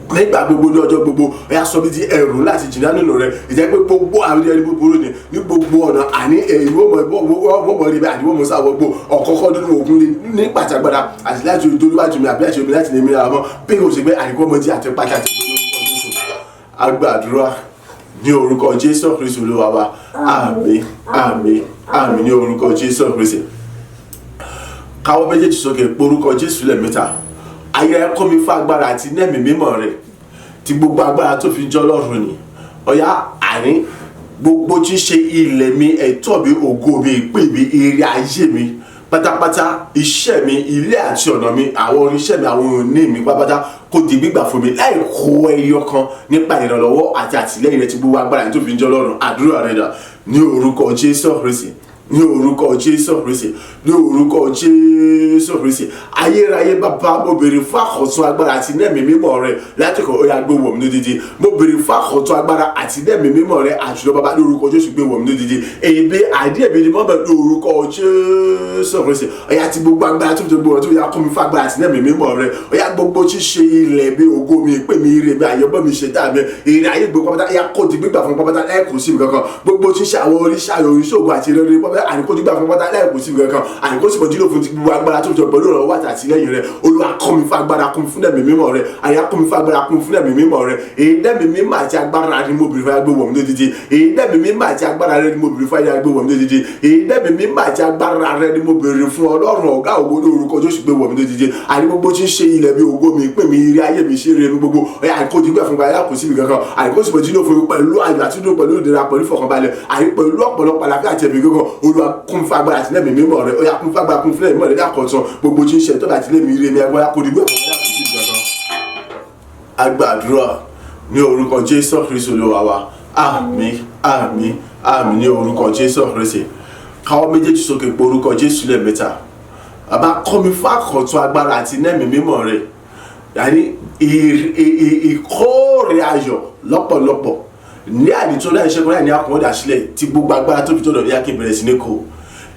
nígbà gbogbo, ní ọjọ́ gbogbo. Ọ̀yà sọ bí ti ẹ̀rù láti jìnnà nínú rẹ, ìjẹ́ pé gbogbo àwọn ẹni búburú ni ní gbogbo ọ̀nà, àní èyí wọ́n mọ̀ rí bẹ́ẹ̀, àní wọ́n mọ̀ sáwọ́ gbó ọ̀kọ́kọ́ nínú ogun ní pàtàgbàdà àti láti olúwájú mi àbí àti omi láti lè mìíràn mọ́ bí kò ṣe pé àníkó mọ́ tí àti pàtàkì. Agbàdúrà ní orúkọ Jésù Kristi Olúwa wa. Àmín, àmín, àmín ní orúkọ Jésù Kristi. Káwọ́ méjèèjì sókè, porúkọ Jésù lẹ́ẹ̀mẹ́ta. Ayé ẹ̀kọ́ mi fún agbára àti nẹ́ẹ̀mí mímọ́ rẹ̀ tí gbogbo agbára tó fi jọ́ lọ́rùn ni. Ọ̀yá, àní gbogbo tí ń ṣe ilẹ̀ mi, ẹ̀tọ́ mi, ògo mi, ìpín mi, ire ayé mi pátápátá, iṣẹ́ mi, ilé àti ọ̀nà mi, àwọn oníṣẹ́ mi, àwọn òní mi pátápátá, kó di gbígbà fún mi láì kó ẹyọ kan nípa ìrànlọ́wọ́ àti àtìlẹ́yìn rẹ tí gbogbo agbára tó fi jọ́ lọ́rùn. Àdúrà rẹ dà. Ní orúkọ Jésù Kristi, ní orúkọ Jésù Kristi, ní orúkọ Jésù Kristi. Ayérayé bàbá, mo béèrè fún àkọ́tún agbára àti nẹ́ẹ̀mí mímọ́ rẹ láti kọ́. Ọ̀yà, gbé wọ̀ mí lódìdí. Mo béèrè fún àkọ́tún agbára àti nẹ́ẹ̀mí mímọ́ rẹ àjùlọ. Bàbá, ní orúkọ Jésù, gbé wọ̀ mí lódìdí. Èyí bí àdí èmi ni mọ́bẹ̀ ní orúkọ Jésù Kristi. Ọ̀yà, ti gbogbo agbára tó fi gbogbo ọ̀rọ̀ tó yà kún mi fún agbára àti nẹ́ẹ̀mí mímọ́ rẹ. Ọ̀yà, gbogbo ṣíṣe ilẹ̀ mi, ògo mi, ìpè mi, ire mi, àyẹ̀bọ̀ mi, ṣẹ̀dá mi, ire ayé gbogbo pátá, yà kó di gbígbà fún pátá láì kò sí mi kankan. Gbogbo ṣíṣe àwọn oríṣi àyò oríṣiògùn àti rere pátá, àníkó dígbà fún pátá láì kò sí mi kankan, àníkó sì mọ̀ dílò fún ti gbogbo agbára tó fi jọ pẹ̀lú ìrànlọ́wọ́ àti àtìlẹ́yìn rẹ. Olúwa, kọ́ mi fún agbára, kún fún ẹ̀mí mímọ́ rẹ. Àyà, kún mi fún agbára, kún fún ẹ̀mí mímọ́ rẹ. Èyí dẹ́mi mímọ́ àti agbára ni mo bèrè fún agbé wọ̀ mí lódìdí. Èyí dẹ́mi mímọ́ àti agbára rẹ ni mo bèrè fún agbé wọ̀ mí lódìdí. Èyí dẹ́mi mímọ́ àti agbára rẹ ni mo bèrè fún, Ọlọ́run ọ̀gá ògo, ní orúkọ Jésù, gbé wọ̀ mí lódìdí. Àní gbogbo tí ń ṣe ilẹ̀ mi, ògo mi, ìpín mi, ire ayé mi, ṣe rere mi gbogbo, ọ̀yà, àníkó dígbà fún gbàyà kò sí mi kankan, àníkó sì mọ̀ dílò fún mi pẹ̀lú ayọ̀ àti dùn, pẹ̀lú ìdẹ̀ra, pẹ̀lú ìfọ̀kànbalẹ̀, àní pẹ̀lú ọ̀pọ̀lọpọ̀ àlàáfíà àti ẹ̀mí gígùn. Olúwa, kún fún agbára àti lẹ́mìí mímọ́ rẹ. Ọ̀yà, kún fún agbára, kún fún ẹ̀mí rẹ lákọ̀tún. Gbogbo tí ń ṣe tọ́ba àti lẹ́mìí ire mi, agbára kò dìgbà fún gbàyà kò sí mi kankan. Agbàdúrà ní orúkọ Jésù Kristi Olúwa wa. Àmín, àmín, àmín ní orúkọ Jésù Kristi. Káwọ́ méjèèjì sókè, pé orúkọ Jésù lẹ́ẹ̀mẹ́ta. Bàbá, kọ́ mi fún àkọ́tún agbára àti nẹ́mìí mímọ́ rẹ, yàní ìkórè ayọ̀ lọ́pọ̀lọpọ̀ ní àdìtú láì ṣẹ́gun láì ní àkùnrin sílẹ̀ tí gbogbo agbára tó fi tó dọ̀bí yá kí n bẹ̀rẹ̀ sí ní kó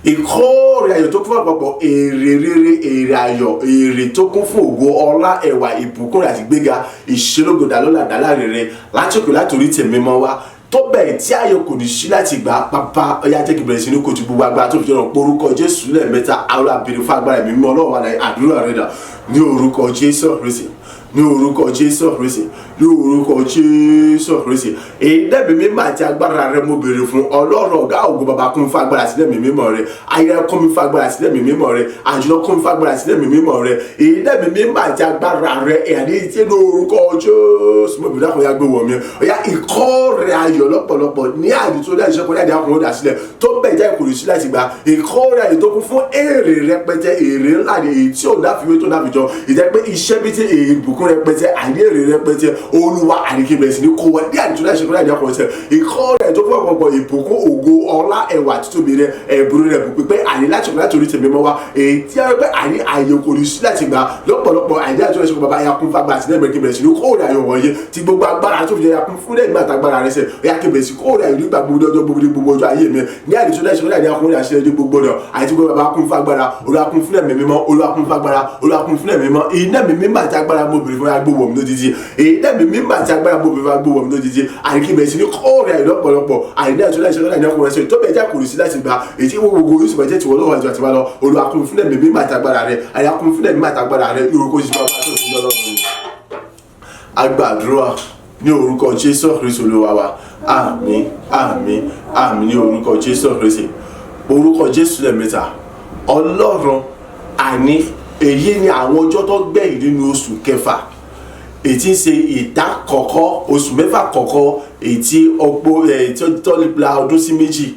ìkórè ayọ̀ tó kún fún àpapọ̀ èrè rere, èrè ayọ̀, èrè tó kún fún ògo, ọlá, ẹwà, ìbùkún àti gbéga, ìṣelógo, dàlọ́là dàlá rere látòkè látòrí tèmi mọ́ wá tó bẹ̀rẹ̀ tí ayọ̀ kò ní sí láti gbà. Pápá, ọyá, jẹ́ kí n bẹ̀rẹ̀ sí ní kojú gbogbo agbára tó fi jọ̀rọ̀. Porúkọ Jésù lẹ́ẹ̀mẹ́ta. Àwọn abèrè fún agbára ẹ̀mí mímọ́ Ọlọ́run wà láyé. Àdúrà rẹ̀ dà. Ní orúkọ Jésù Kristi, Ní orúkọ Jésù Kristi, ní orúkọ Jésù Kristi. Èyí dẹ́bi mímọ́ àti agbára rẹ mo béèrè fún. Ọlọ́run ọ̀gá ògo, bàbá, kún fún agbára sílẹ̀ mi mímọ́ rẹ. Ayẹyẹ kún mi fún agbára sílẹ̀ mi mímọ́ rẹ. Àjùlọ kún fún agbára sílẹ̀ mi mímọ́ rẹ. Èyí dẹ́bi mímọ́ àti agbára rẹ ẹ̀rí tí ní orúkọ Jésù mo béèrè àkọ́yà gbé wọ̀ mí. Ọ̀yá, ìkórè ayọ̀ lọ́pọ̀lọpọ̀ ní àdì tó dá ìṣẹ́kọ̀ọ́ ní àdì àkùnrin ó dà sílẹ̀ tó bẹ̀ jẹ́ ìkòrò sí láti gbà. Ìkórè ayọ̀ tó kún fún èrè rẹpẹtẹ, èrè ńlá ni, èyí tí ò dáfiwé tó dáfijọ, ìjẹ́ pé iṣẹ́ bí ti ìbùkún rẹpẹtẹ àní èrè rẹpẹtẹ. Olúwa, àríkè bẹ̀rẹ̀ sí ní kó wa ní àdì tó dá ìṣẹ́kọ̀ọ́ ní àdì àkùnrin sílẹ̀. Ìkórè tó fún ọ̀pọ̀lọpọ̀ ìbùkún, ògo, ọlá, ẹwà, títóbi rẹ, ẹ̀bùrú rẹ, bùkún pé àní láti ọ̀pọ̀ láti orí tèmi mọ́ wa, èyí tí a rẹ pé àní àyè kò ní sí láti gbà lọ́pọ̀lọpọ̀. Àìdí àti ọ̀ṣọ́ bàbá ya kún fagbá àti lẹ́mẹ̀kí bẹ̀rẹ̀ sí ní kóòrè ayọ̀ wọ̀nyí tí gbogbo agbára tó fi jẹ́ ya kún fún lẹ́gbàá àtàgbára rẹ sẹ̀. Ya kí bẹ̀rẹ̀ sí kóòrè ayọ̀ nígbà gbogbo ọjọ́ gbogbo ní gbogbo ọjọ́ ayé mi ní àdìsó lẹ́sẹ̀ lẹ́yìn akúnrin àṣẹ ní gbogbo ọ̀dọ̀ àti gbogbo. Bàbá, kún fagbára. Olúwa, kún fún ẹ̀mí mímọ́. Olúwa, kún fagbára. Olúwa, kún fún ẹ̀mí mímọ́. Iná mi mímọ́ àti agbára mo bèrè fún agbówó mi lójijì. Iná mi mímọ́ àti agbára mo bèrè fún agbówó mi lójijì. Àríkí bẹ̀rẹ̀ sí ní kóòrè ayọ̀ lọ́pọ̀lọpọ̀ àìní àti ọlọ́ọ̀ṣẹ́ lọ́dà ní ọkùnrin ẹ̀ṣẹ̀ tó bẹ̀ jẹ́ kò sí láti gbà, èyí tí gbogbo yóò sì bẹ̀ jẹ́ tiwọ́ lọ́wọ́ àti àtiwá lọ. Olúwa, kún fún ẹ̀mí mímọ́ àti agbára rẹ̀. Àyà, kún fún ẹ̀mí mímọ́ àti agbára rẹ̀ lórúkọ Jésù. Bàbá tó fi lọ́lọ́run agbàdúrà ní orúkọ Jésù Kristu Olúwa wa. Àmín, àmín, àmín ní orúkọ Jésù Kristi. Orúkọ Jésù lẹ́ẹ̀mẹ́ta. Ọlọ́run, àní èyí ni àwọn ọjọ́ tó gbẹ̀yìn nínú oṣù kẹfà, èyí tí ń ṣe ìdá kọ̀ọ̀kọ́ oṣù mẹ́fà kọ̀ọ̀kọ́, èyí tí ọ̀pọ̀ ẹ̀ tí ó tọ́lá ọdún sí méjì.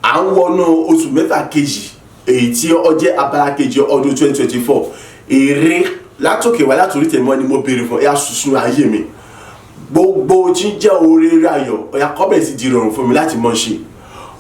À ń wọnú oṣù mẹ́fà kejì, èyí tí ó jẹ́ abala kejì ọdún 2024. Èrè látòkè wá látòrí tèmọ́ ni mo béèrè fún. Ẹ̀yà sùsùn ayé mi, gbogbo tí ń jẹ́ oríire ayọ̀, ọ̀yà kọ́bẹ̀ ti di ìrọ̀rùn fún mi láti mọ̀ ṣe.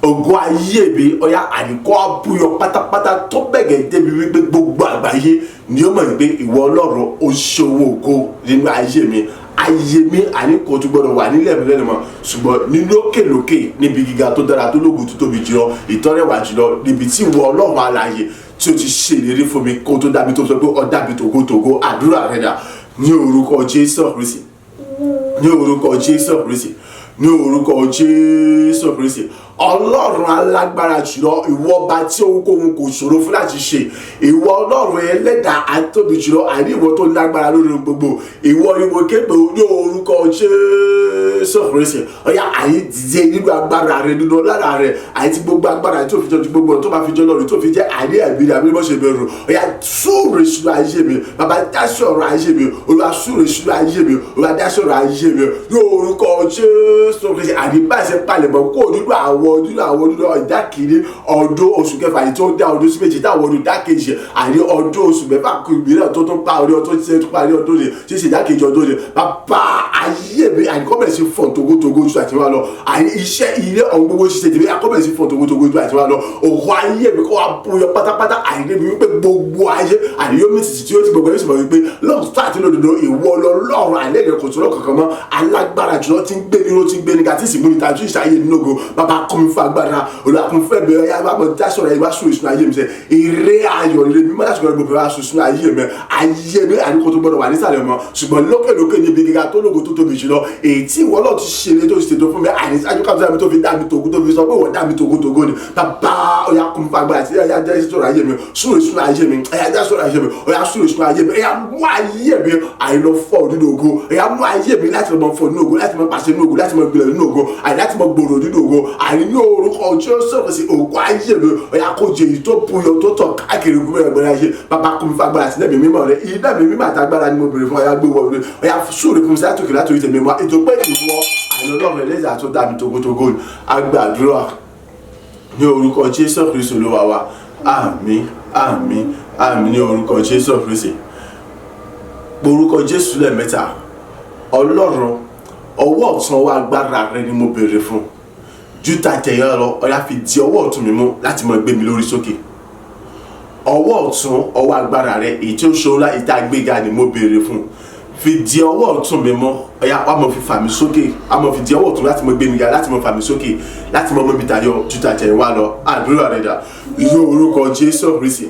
Ògo ayé mi, ọ̀yà àdìkọ́ abúyọ pátápátá tó bẹ̀gẹ̀ débi wípé gbogbo àgbáyé ni ó mọ̀ wípé ìwọ Ọlọ́run ó ṣòwò ògo nínú ayé mi. Ayé mi àní kò tún gbọdọ̀ wà nílẹ̀ mi lẹ́nu mọ́, ṣùgbọ́n ní lókèlókè, níbi gíga tó dára, tó lógo, tó tóbi jùlọ, ìtọ́rẹ̀wà jùlọ, níbi tí ìwọ Ọlọ́run alààyè tí o ti ṣe ìlérí fún mi kó tó dábí, tó sọ pé ọ dábí tògótògó. Àdúrà rẹ dà ní orúkọ Jésù Kristi, ní orúkọ Jésù Kristi, ní orúkọ Jésù Kristi. Ọlọ́run alágbára jùlọ, ìwọ ọba tí ohunkóhun kò ṣòro fún láti ṣe, ìwọ Ọlọ́run ẹlẹ́dàá àtóbi jùlọ, àní ìwọ tó lágbára lórí ohun gbogbo, ìwọ ni mo ké pè ó ní orúkọ Jésù Kristi. Ọ̀yá, àyè dìde nínú agbára rẹ, nínú ọlára rẹ, àyè tí gbogbo agbára tó fi jọ ju gbogbo tó bá fi jọ lọ́rùn tó fi jẹ́ àní ẹ̀mí ni àbí mọ̀ṣẹ̀ bẹ̀rù. Ọ̀yá, súre sínú ayé mi. Bàbá, dá sọ̀rọ̀ ayé mi. Olúwa, súre sínú ayé mi. Olúwa, dá sọ̀rọ̀ ayé mi ní orúkọ Jésù Kristi. Àní bá ṣe palẹ̀mọ́ kó nínú àwọn nínú ìdá kìíní ọdún oṣù kẹfà yìí tó ń dá ọdún sí méjì táwọn ọdún ìdá kejì àní ọdún oṣù mẹ́fà mìíràn tó tún pa ọdún tó ti parí ọdún ni tí ṣe ìdá kejì ọdún ni. Bàbá, ayé mi àníkọ́ bẹ̀rẹ̀ sí fọ̀n togotogo ju àti wá lọ. Àní iṣẹ́ ilé ọ̀hún gbogbo ṣiṣẹ́ tèmi akọ́ bẹ̀rẹ̀ sí fọ̀n togotogo ju àti wá lọ. Òkú ayé mi kọ́ wa bóyọ pátápátá, àìní mi wípé gbogbo ayé àní yóò mi tìtì tí ó ti gbogbo yóò sì mọ̀ wípé lọ́ọ̀tún àti lódodo ìwọ lọ́rùn àìlẹ́ rẹ̀ kò tó lọ́ kankan mọ́, alágbára jùlọ tí ń gbé ní tí ń gbé ní gàtí sì múni tàbí ìṣàyè nínú. Bàbá, kún mi fún agbára. Olúwa, kún fún ẹ̀mí. Ọ̀yá, bá mọ̀ dá sọ̀rọ̀ ẹ̀ wá sùn ìsúná ayé mi sẹ́. Èrè ayọ̀ èrè mímọ́ láti gbọ́dọ̀ gbogbo wá sùn ìsúná ayé mi. Ayé mi àní kò tó gbọ́dọ̀ wà nísàlẹ̀ mọ́, ṣùgbọ́n lókè lókè níbi gíga tó lógo tó tóbi jùlọ, èyí tí ìwọ náà ti ṣe lé tó ṣe tó fún mi àní sáájú káàtó mi tó fi dá mi tògó, tó fi sọ pé ìwọ dá mi tògótògó ni. Bàbá, ọ̀yá, kún fún agbára àti ọ̀yá jẹ́ sọ̀rọ̀ ayé mi, sùn ìsúná ayé mi. Ọ̀yá, jẹ́ sọ̀rọ̀ ayé mi. Ọ̀yá, sùn ìsúná ayé mi. Ọ̀yá, mú ayé mi àìlọ fọ́ nínú ògo. Ọ̀yá, mú ayé mi láti mọ fọ́ nínú ògo, láti mọ pàṣẹ nínú ògo, láti mọ gbilẹ̀ nínú ògo, àì láti mọ gbòòrò nínú ògo, àì ní orúkọ Jésù sí ògo ayé mi. Ọ̀yá, kó jẹ èyí tó buyọ tó tọ̀ káàkiri gbogbo ẹgbẹ́ ayé. Bàbá, kún fún agbára àti lẹ́mìí mímọ́ rẹ. Iná mi mímọ́ àti agbára ni mo bèrè fún. Ọ̀yá, gbé wọ mi. Ọ̀yá, súre fún mi sátòkè látòrí tèmi mọ́ ètò pé ìwọ àìní Ọlọ́run ẹlẹ́dàá tó dá mi togotogo. Agbàdúrà ní orúkọ Jésù Kristu Olúwa wa. Àmín, àmín, àmín ní orúkọ Jésù Kristi. Orúkọ Jésù lẹ́ẹ̀mẹ́ta. Ọlọ́run, ọwọ́ ọ̀tún wa agbára rẹ ni mo béèrè fún ju tàtẹ̀yẹ lọ. Ọ̀yá, fi di ọwọ́ ọ̀tún mi mú láti máa gbé mi lórí sókè. Ọwọ́ ọ̀tún, ọwọ́ agbára rẹ, èyí tí ó ṣòro ìta gbéga ni mo béèrè fún. Fi di ọwọ́ ọ̀tún mi mọ́. Ọ̀yá, wàá mọ̀ fi fà mí sókè. Wàá mọ̀ fi di ọwọ́ ọ̀tún láti mọ̀ gbé mi ga, láti mọ̀ fà mí sókè, láti mọ̀ mọ́ mi tayọ ju tàtẹ̀yẹ wá lọ. Àdúrà rẹ dà yóò orúkọ Jésù Kristi,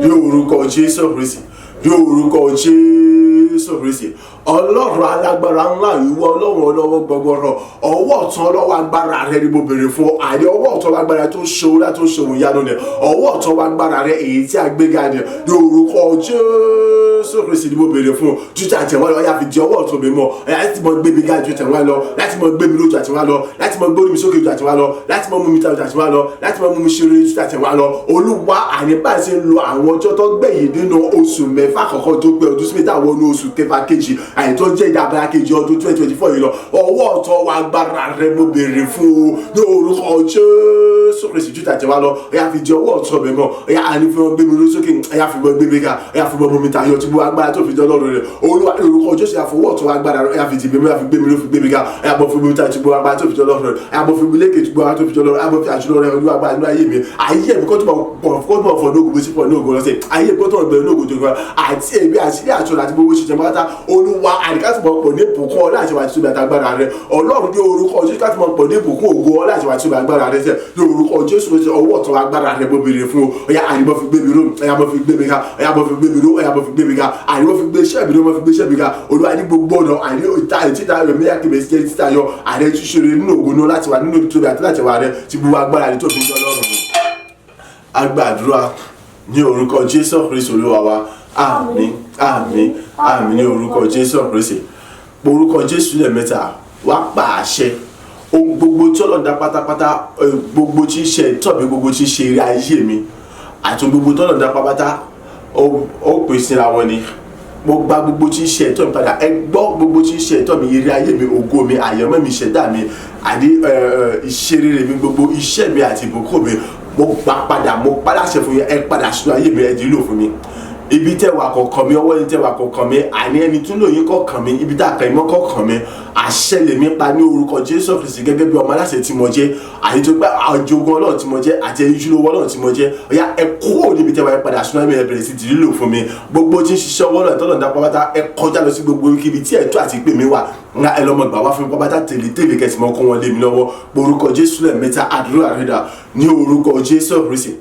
yóò orúkọ Jésù Kristi, yóò orúkọ Jésù Kristi. Ọlọ́run alágbára ńlá, ìwọ Ọlọ́run ọlọ́wọ́ gbọgbọrọ, ọwọ́ ọ̀tún ọlọ́wọ́ agbára rẹ ni mo béèrè fún. Àní ọwọ́ ọ̀tún agbára tó ṣòwò tó ṣòwò ìyanu ni, ọwọ́ ọ̀tún agbára rẹ èyí tí a gbéga ni, ní orúkọ Jésù Kristi ni mo béèrè fún. Ju tàtẹ̀wá lọ, ọ̀yà fi di ọwọ́ ọ̀tún mi mọ́, ọ̀yà láti mọ gbé mi ga ju tẹ̀wá lọ, láti mọ gbé mi lójú àtiwá lọ, láti mọ gbórí mi sókè ju àtiwá lọ, láti mọ mú mi ta ju àtiwá lọ, láti mọ mú mi ṣeré ju àtiwá lọ. Olúwa, àní bá a ṣe ń lo àwọn ọjọ́ tó gbẹ̀yìn nínú oṣù mẹ́fà àkọ́kọ́ tó pé ọdún sí mẹ́ta wọnú oṣù kẹfà kejì, àyè tó jẹ́ ìdábàá kejì ọdún 2024 yìí lọ, ọwọ́ ọ̀tọ̀ wa agbára rẹ mo béèrè fún o, ní orúkọ Jésù Kristi. Ju tàtẹ̀wá lọ, ọ̀yà fi di ọwọ́ ọ̀tọ̀ mi mọ́, ọ̀yà àní fi wọn gbé mi lórí sókè, ọ̀yà fi wọn gbé mi ga, ọ̀yà fi wọn mú mi tayọ tí gbogbo agbára tó fi jọ lọ́rùn rẹ̀. Olúwa, ní orúkọ Jésù, ọ̀yà fọwọ́ ọ̀tọ̀ agbára rẹ̀, ọ̀yà fi dì mí mú, ọ̀yà fi gbé mi ló fi gbé mi ga, ọ̀yà bọ́ fi mi tayọ tí gbogbo agbára tó fi jọ lọ́rùn rẹ̀, ọ̀yà bọ́ fi mi lékè tí gbogbo agbára tó fi jọ lọ́rùn rẹ̀, ọ̀yà bọ́ fi àjùlọ rẹ̀. Olúwa, agbára nínú ayé mi, ayé mi kó tó mọ̀ fọ̀ ní ògo bó ti fọ̀ ní ògo lọ́sẹ̀, ayé mi kó tó mọ̀ bẹ̀rẹ̀ ní ògo tó gbà, àti èmi àti ilé àtúnṣe àti gbogbo ṣiṣẹ́ pátá. Olúwa, àdìkátùmọ̀ pọ̀ ní ìbùkún ọlá àti ìwà àti agbára rẹ̀. Ọlọ́run, ní orúkọ Jésù, kátùmọ̀ pọ̀ ní ìbùkún ògo ọlá àti ìwà àti agbára rẹ̀ sẹ̀, ní orúkọ Jésù ló ṣe ọwọ́ ọ̀tún agbára rẹ̀ mo béèrè fún o. Ọ̀yà àdìmọ́ fi gbé mi ró, ọ̀yà mọ́ fi gbé mi ga, ọ̀yà mọ́ fi gbé mi ró, ọ̀yà mọ́ fi gbé mi ga, àdìmọ́ fi gbé iṣẹ́ mi ró, mọ́ fi gbé iṣẹ́ mi ga. Olúwa, ní gbogbo ọ̀nà, àní ìta ìtìta rẹ̀ mẹ́yà kébé sí títa yọ, àrẹ túnṣe nínú ògo náà láti wà nínú ìtóbi àti láti wà rẹ̀ tí gbogbo agbára rẹ̀ tó fi jọ Ọlọ́run. Agbàdúrà ní orúkọ Jésù Kristi Olúwa wa. Àmín, àmín, àmín ní orúkọ Jésù Kristi. Orúkọ Jésù lẹ́ẹ̀mẹ́ta, wá pa àṣẹ. Ohun gbogbo tí Ọlọ́run dá pátápátá, gbogbo tí ń ṣe ẹ̀tọ́ mi, gbogbo tí ń ṣe eré ayé mi, àti ohun gbogbo tí Ọlọ́run dá pátápátá, ó pè síra wọn ni. Mo gba gbogbo tí ń ṣe ẹ̀tọ́ mi padà. Ẹ gbọ́, gbogbo tí ń ṣe ẹ̀tọ́ mi, eré ayé mi, ògo mi, àyànmọ́ mi, ìṣẹ̀dá mi, àní ìṣeré mi gbogbo, iṣẹ́ mi àti ìbùkún mi, mo gbà padà. Mo pa láṣẹ fún yín, ẹ padà sínú ayé mi, ẹ di lílò fún mi. Ibi tẹ́ wà kọ̀ọ̀kan mi, ọwọ́ yín tẹ́ wà kọ̀ọ̀kan mi, àní ẹni tún lòyìn kọ̀ọ̀kan mi, ibi tá a kàn mọ́ kọ̀ọ̀kan mi. Àṣẹ lèmi pa ní orúkọ Jésù Kristi, gẹ́gẹ́ bí ọmọ aláṣẹ tí mo jẹ́, àti tó pé àjogún Ọlọ́run tí mo jẹ́, àti ẹyinjúlówó Ọlọ́run tí mo jẹ́. Ọ̀yá, ẹ kúrò níbi tẹ́ wà, ẹ padà sínú ẹ̀mí, ẹ bẹ̀rẹ̀ sí di lílò fún mi. Gbogbo tí ń ṣiṣẹ́ ọwọ́ náà tọ́lọ̀ ń dá pátá, ẹ kọjá lọ sí gbogbo ibi tí ẹ̀tọ́ àti ìpè mi wà ńlá, ẹ lọ́mọ gbà wá fún mi pátá tèlé tèlé, kẹsì mọ́ kó wọn lé mi lọ́wọ́. Orúkọ Jésù lẹ́ẹ̀mẹ́ta, àdúrà rẹ̀ dà ní orúkọ Jésù Kristi,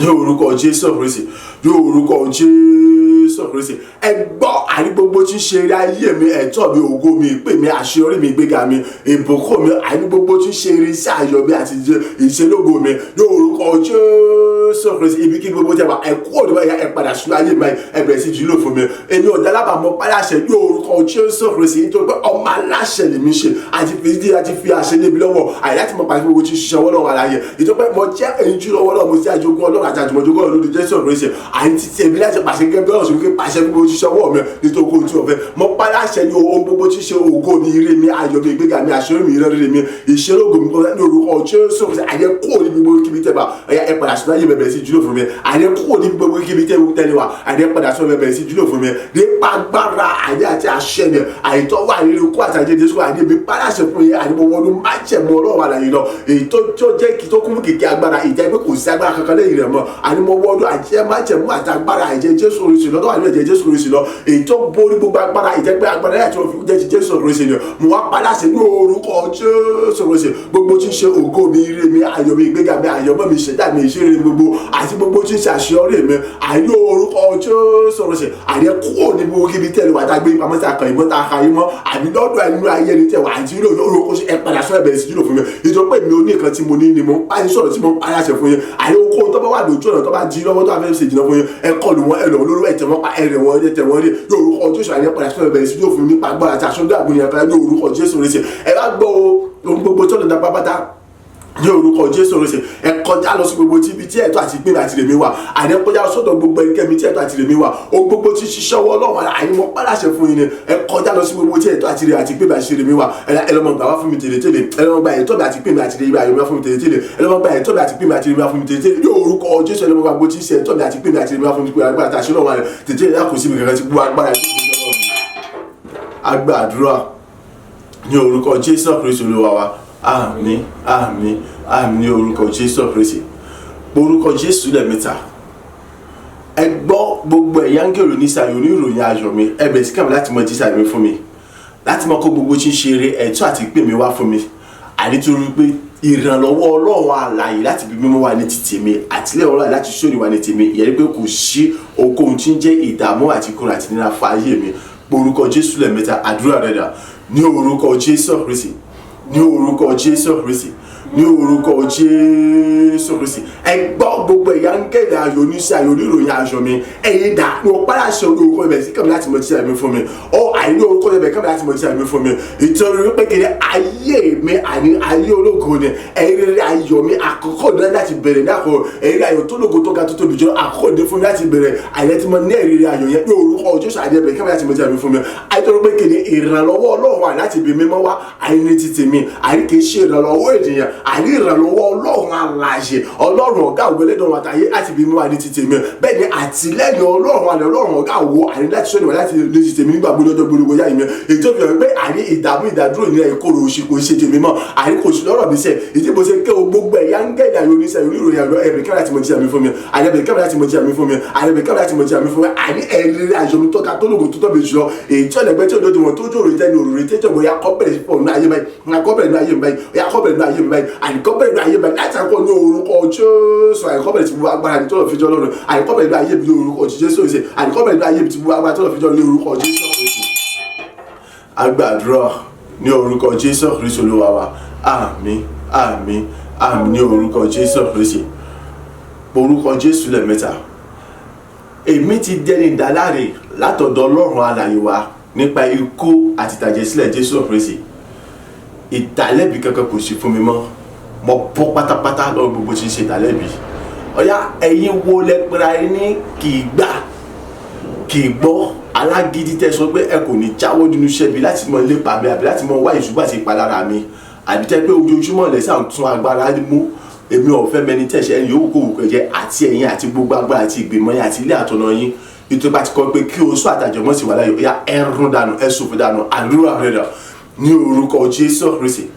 ní orúkọ Jésù Kristi, ní orúkọ Jésù Kristi. Ẹ gbọ́, àní gbogbo tí ń ṣe eré ayé mi, ẹ̀tọ́ mi, ògo mi, ìpè mi, àṣeyọrí mi, ìgbéga mi, ìbùkún mi, àní gbogbo tí ń ṣe eré iṣẹ́ ayọ̀ mi àti ìṣelógo mi, ní orúkọ Jésù Kristi, ibi kí gbogbo tẹ wà, ẹ kú òní báyìí, ẹ padà sínú ayé mi, ẹ bẹ̀rẹ̀ sí jùlọ fún mi. Èmi ò dálábàámọ̀ páláṣẹ ní orúkọ Jésù Kristi, nítorí pé ọmọ aláṣẹ lèmi ṣe, àti fi ìdí àti fi àṣẹ lé mi lọ́wọ́, àyè láti mọ pàṣẹ gbogbo tí ń ṣiṣẹ́ ọwọ́ lọ́wọ́ àlàyé, nítorí pé mo jẹ́ èyí jù lọ́wọ́ lọ́wọ́, mo ti àjogún Ọlọ́run àti àjùmọ̀jogún Ọlọ́run lórí Jésù Kristi. Àyè títí èmi láti pàṣẹ gẹ́gẹ́ bí Ọlọ́run ṣe wípé pàṣẹ gbogbo ṣiṣẹ́ ọwọ́ mi, nítorí kó tí o fẹ́. Mo pa láṣẹ ní ohun gbogbo tí ṣe ògo mi, ire mi, ayọ̀ mi, ìgbéga mi, àṣeyọrí mi, ìrẹ́rẹ́ mi, ìṣelógo mi, ní orúkọ Jésù Kristi, àyè kúrò níbi gbogbo kíbi tẹ́ bá, ẹ padà sínú ayé, bẹ̀rẹ̀ sí jùlọ fún mi. Àyè kúrò níbi gbogbo kíbi tẹ́ tẹ́lẹ̀ wá, àyè padà sínú, bẹ̀rẹ̀ sí jùlọ fún mi. Nípa agbára àyè àti àṣẹ mi, àyè tó wà nínú ikú àti àjẹ Jésù, àyè mi pa láṣẹ fún yín, àyè mo wọnú májẹ̀mú Ọlọ́run àlàyé lọ, èyí tó jẹ́ kí tó kún fún kìkì agbára ìjẹ́ pé kò sí agbára kankan lẹ́yìn rẹ̀ mọ́. Àní mo wọnú àjẹ májẹ̀mú àti agbára ẹ̀jẹ̀ Jésù Kristi lọ, tó wà nínú ẹ̀jẹ̀ Jésù Kristi lọ, èyí tó borí gbogbo agbára ìjẹ́ pé agbára ẹ̀yà tí wọ́n fi jẹ́ ti Jésù Kristi ni. Mo wá pa láṣẹ ní orúkọ Jésù Kristi, gbogbo tí ń ṣe ògo mi, ire mi, ayọ̀ mi, ìgbéga mi, àyànmọ́ mi, ìṣẹ̀dá mi, ìṣeré mi gbogbo, àti gbogbo tí ń ṣe àṣeyọrí mi, àní orúkọ Jésù Kristi, àní kúrò ní gbogbo kíbi tẹ́lẹ̀ wà tá a gbé pamọ́ sí akàn ìmọ̀ tá a ka yín mọ́, àbí lọ́dọ̀ ẹnu ayé ẹni tẹ̀ wá àti ilé orúkọ ẹ padà sọ, ẹ̀bẹ̀rẹ̀ sí jùlọ fún mi, nítorí pé mi ò ní nǹkan tí mo ní ni mo ń bá yín sọ̀rọ̀ tí mo ń pa láṣẹ fún yín. Àní okòó tó bá wà lójú ọ̀nà tó bá jí lọ́wọ́ tó bá fẹ́ ṣe jìnnà fún yín, ẹ kọlù wọn, ẹ lọ lórí, ẹ tẹ̀ wọ́n pa, ẹ rẹ̀ wọ́n, ẹ tẹ̀ wọ́n rí ní orúkọ Jésù. Àní ẹ padà sọ, ẹ̀bẹ̀rẹ̀ sí jùlọ fún mi nípa agbára àti aṣọ àgbóyè ní orúkọ Jésù Kristi. Ẹ bá gbọ́ o, ohun gbogbo tó lè dá pápátá ní orúkọ Jésù Kristi, ẹ kọjá lọ sí gbogbo tí ibi tí ẹ̀tọ́ àti ìpín àti rèmi wà. Àní ẹ kọjá lọ sọ́dọ̀ gbogbo ẹnikẹ́ni tí ẹ̀tọ́ àti rèmi wà, ohun gbogbo tí ṣiṣẹ́ ọwọ́ Ọlọ́run, àní mo pàṣẹ fún yín ni, ẹ kọjá lọ sí gbogbo tí ẹ̀tọ́ àti rè àti ìpín àti rèmi wà. Ẹ lọ́mọ gbà wá fún mi tèlé-tèlé. Ẹ lọ́mọ gba ẹ̀tọ́ mi àti ìpín mi àti rèmi ayọ̀ mi wá fún mi tèlé-tèlé. Ẹ lọ́mọ gba ẹ̀tọ́ mi àti ìpín mi àti rèmi wá fún mi tèlé-tèlé ní orúkọ Jésù. Ẹ lọ́mọ gba gbogbo tí ṣe ẹ̀tọ́ mi àti ìpín mi àti rèmi wá fún mi tèlé-tèlé, agbára àti àṣẹ Ọlọ́run tètè lákòóso mi kankan tí gbogbo agbára agbàdúrà ní orúkọ Jésù Kristi Olúwa wa. Àmín, àmín, àmín ní orúkọ Jésù Kristi. Orúkọ Jésù lẹ́ẹ̀mẹ́ta. Ẹ gbọ́, gbogbo ẹ̀yà ń gèrò ní sàyò ní ìròyìn ayọ̀ mi, ẹ bẹ̀rẹ̀ sí kàwé láti mọ jísà mi fún mi, láti mọ kó gbogbo tí ń ṣe eré ẹ̀tọ́ àti ìpè mi wá fún mi, ànítorí pé ìrànlọ́wọ́ Ọlọ́run àlàyé láti bí mímọ́ wà ní ti tèmi, àtìlẹ́yìn Ọlọ́run láti sóni wà ní tèmi. Ìyẹn ni pé kò sí ohunkóhun tí ń jẹ́ ìdààmú àti ìkorò àti nira fún ayé mi. Orúkọ Jésù lẹ́ẹ̀mẹ́ta. Àdúrà rẹ̀ dà. Ní orúkọ Jésù Kristi, ní orúkọ Jésù Kristi, ní orúkọ Jésù Kristi. Ẹ gbọ́, gbogbo ẹ̀yà ń kéde ayọ̀, oníṣẹ́ ayọ̀, oníròyìn ayọ̀ mi, ẹ̀yin dà? Ní o padà ṣe orúkọ ibẹ̀ sí kàmi láti mọ tí àmì fún mi ọ àìní orúkọ ibẹ̀ kàmi láti mọ tí àmì fún mi, ìtorí wípé kiri ayé mi àní ayé ológo ni. Ẹ̀yin rere ayọ̀ mi àkọ́kọ́ ní láti bẹ̀rẹ̀ ní àkọ́ ẹ̀yin ayọ̀ tó lógo, tó ga, tó tóbi jọ, àkọ́kọ́ ní fún mi láti bẹ̀rẹ̀ àyẹ̀ tí mo ní ẹ̀rí ayọ̀ yẹn ní orúkọ Jésù. Àdé ẹ̀bẹ̀ kàmi láti mọ tí àmì fún mi, àìtọ́rọ pé kiri ìrànlọ́wọ́ Ọlọ́run wà láti ibi mímọ́ wá, àìní ti tèmi, àìní kì í ṣe ìrànlọ́wọ́ ènìyàn, àìní ìrànlọ́wọ́ Ọlọ́run alààyè, Ọlọ́run ọ̀gá ògo, ẹlẹ́dọ̀run àtàyé, láti ibi mímọ́ wá ní ti tèmi. Bẹ́ẹ̀ ni àtìlẹ́yìn Ọlọ́run alẹ́, Ọlọ́run ọ̀gá ògo, àìní láti sọ́ni wà láti ní ti tèmi nígbà gbogbo, ọjọ́ gbogbo yá ìmí, èyí tó fi hàn pé àìní ìdààmú, ìdádúró, ìnira, ìkorò, òṣì kò ṣe tèmi mọ́, àìní kò sí lọ́rọ̀ mi sẹ́. Ìdí mo ṣe ké o, gbogbo ẹ̀yà ń gẹ̀dẹ̀ àyò oníṣẹ́ oníròyìn àyò ẹ̀bẹ̀ kẹ́rẹ́ láti mọ̀ jí àmì fún mi, àyẹ̀bẹ̀ kẹ́rẹ́ láti mọ̀ jí àmì fún mi, àyẹ̀bẹ̀ kẹ́rẹ́ láti mọ̀ jí àmì fún mi, àní ẹ̀rí ayọ̀ mi tọ́ka tó lógo, tó tóbi jùlọ, èyí tí ọ̀lẹ́gbẹ́ tí òdodo wọn tó jòrò jẹ́ ní òrùrè tẹ́jọ́ bóyá kọ́ bẹ̀rẹ̀ sí fún ayé báyìí, kọ́ bẹ̀rẹ̀ ní ayé mi báyìí, ó yá, kọ́ bẹ̀rẹ̀ ní ayé mi báyìí, àní kọ́ bẹ̀rẹ̀ ní ayé mi báyìí láti àkọ́ ní orúkọ Jésù. Àní kọ́ bẹ̀rẹ̀ sí gbogbo agbára ní tó lọ fi jọ lọ́rùn. Àní kọ́ bẹ̀rẹ̀ ní ayé mi ní orúkọ Jésù. Àní kọ́ bẹ̀rẹ̀ ní ayé mi ti gbogbo agbára tó lọ fi jọ ní orúkọ Jésù. A gbàdúrà ní orúkọ Jésù Kristu Olúwa wa. Àmín, àmín, àmín ní orúkọ Jésù Kristi. Orúkọ Jésù lẹ́ẹ̀mẹ́ta. Èmi ti dẹni ìdáláre látọ̀dọ̀ Ọlọ́run alààyè wa nípa ikú àti ìtàjẹ̀sílẹ̀ Jésù Kristi. Ìdálẹ́bi kankan kò sí fún mi mọ́. Mo bọ́ pátápátá lọ́wọ́ gbogbo tí ń ṣe ìdálẹ́bi. Ọ̀yá, ẹ̀yin wo lẹ pera ẹ ní kì í gbà, kì í gbọ́, alágídí, tẹ́ sọ pé ẹ kò ní jáwọ́ nínú iṣẹ́ mi láti mọ lépa mi, àbí láti mọ wá ìṣubú àti ìpalára mi, àbí tẹ́ pé ojoojúmọ́ lẹ sáà ń tún agbára mú? Èmi ò fẹ́ mẹni tẹ̀sẹ̀ ẹni yòówù kó wù kẹjẹ, àti ẹ̀yin àti gbogbo agbára àti ìgbìmọ̀ yín àti ilé àtọ̀nà yín, nítorí bá ti kọ́ pé kí oṣù àtàjọmọ́ sì wà láyò. Ó yá, ẹrún dànù, ẹ ṣòfò dànù. Àdúrà rẹ̀ dà. Ní orúkọ Jésù Kristi,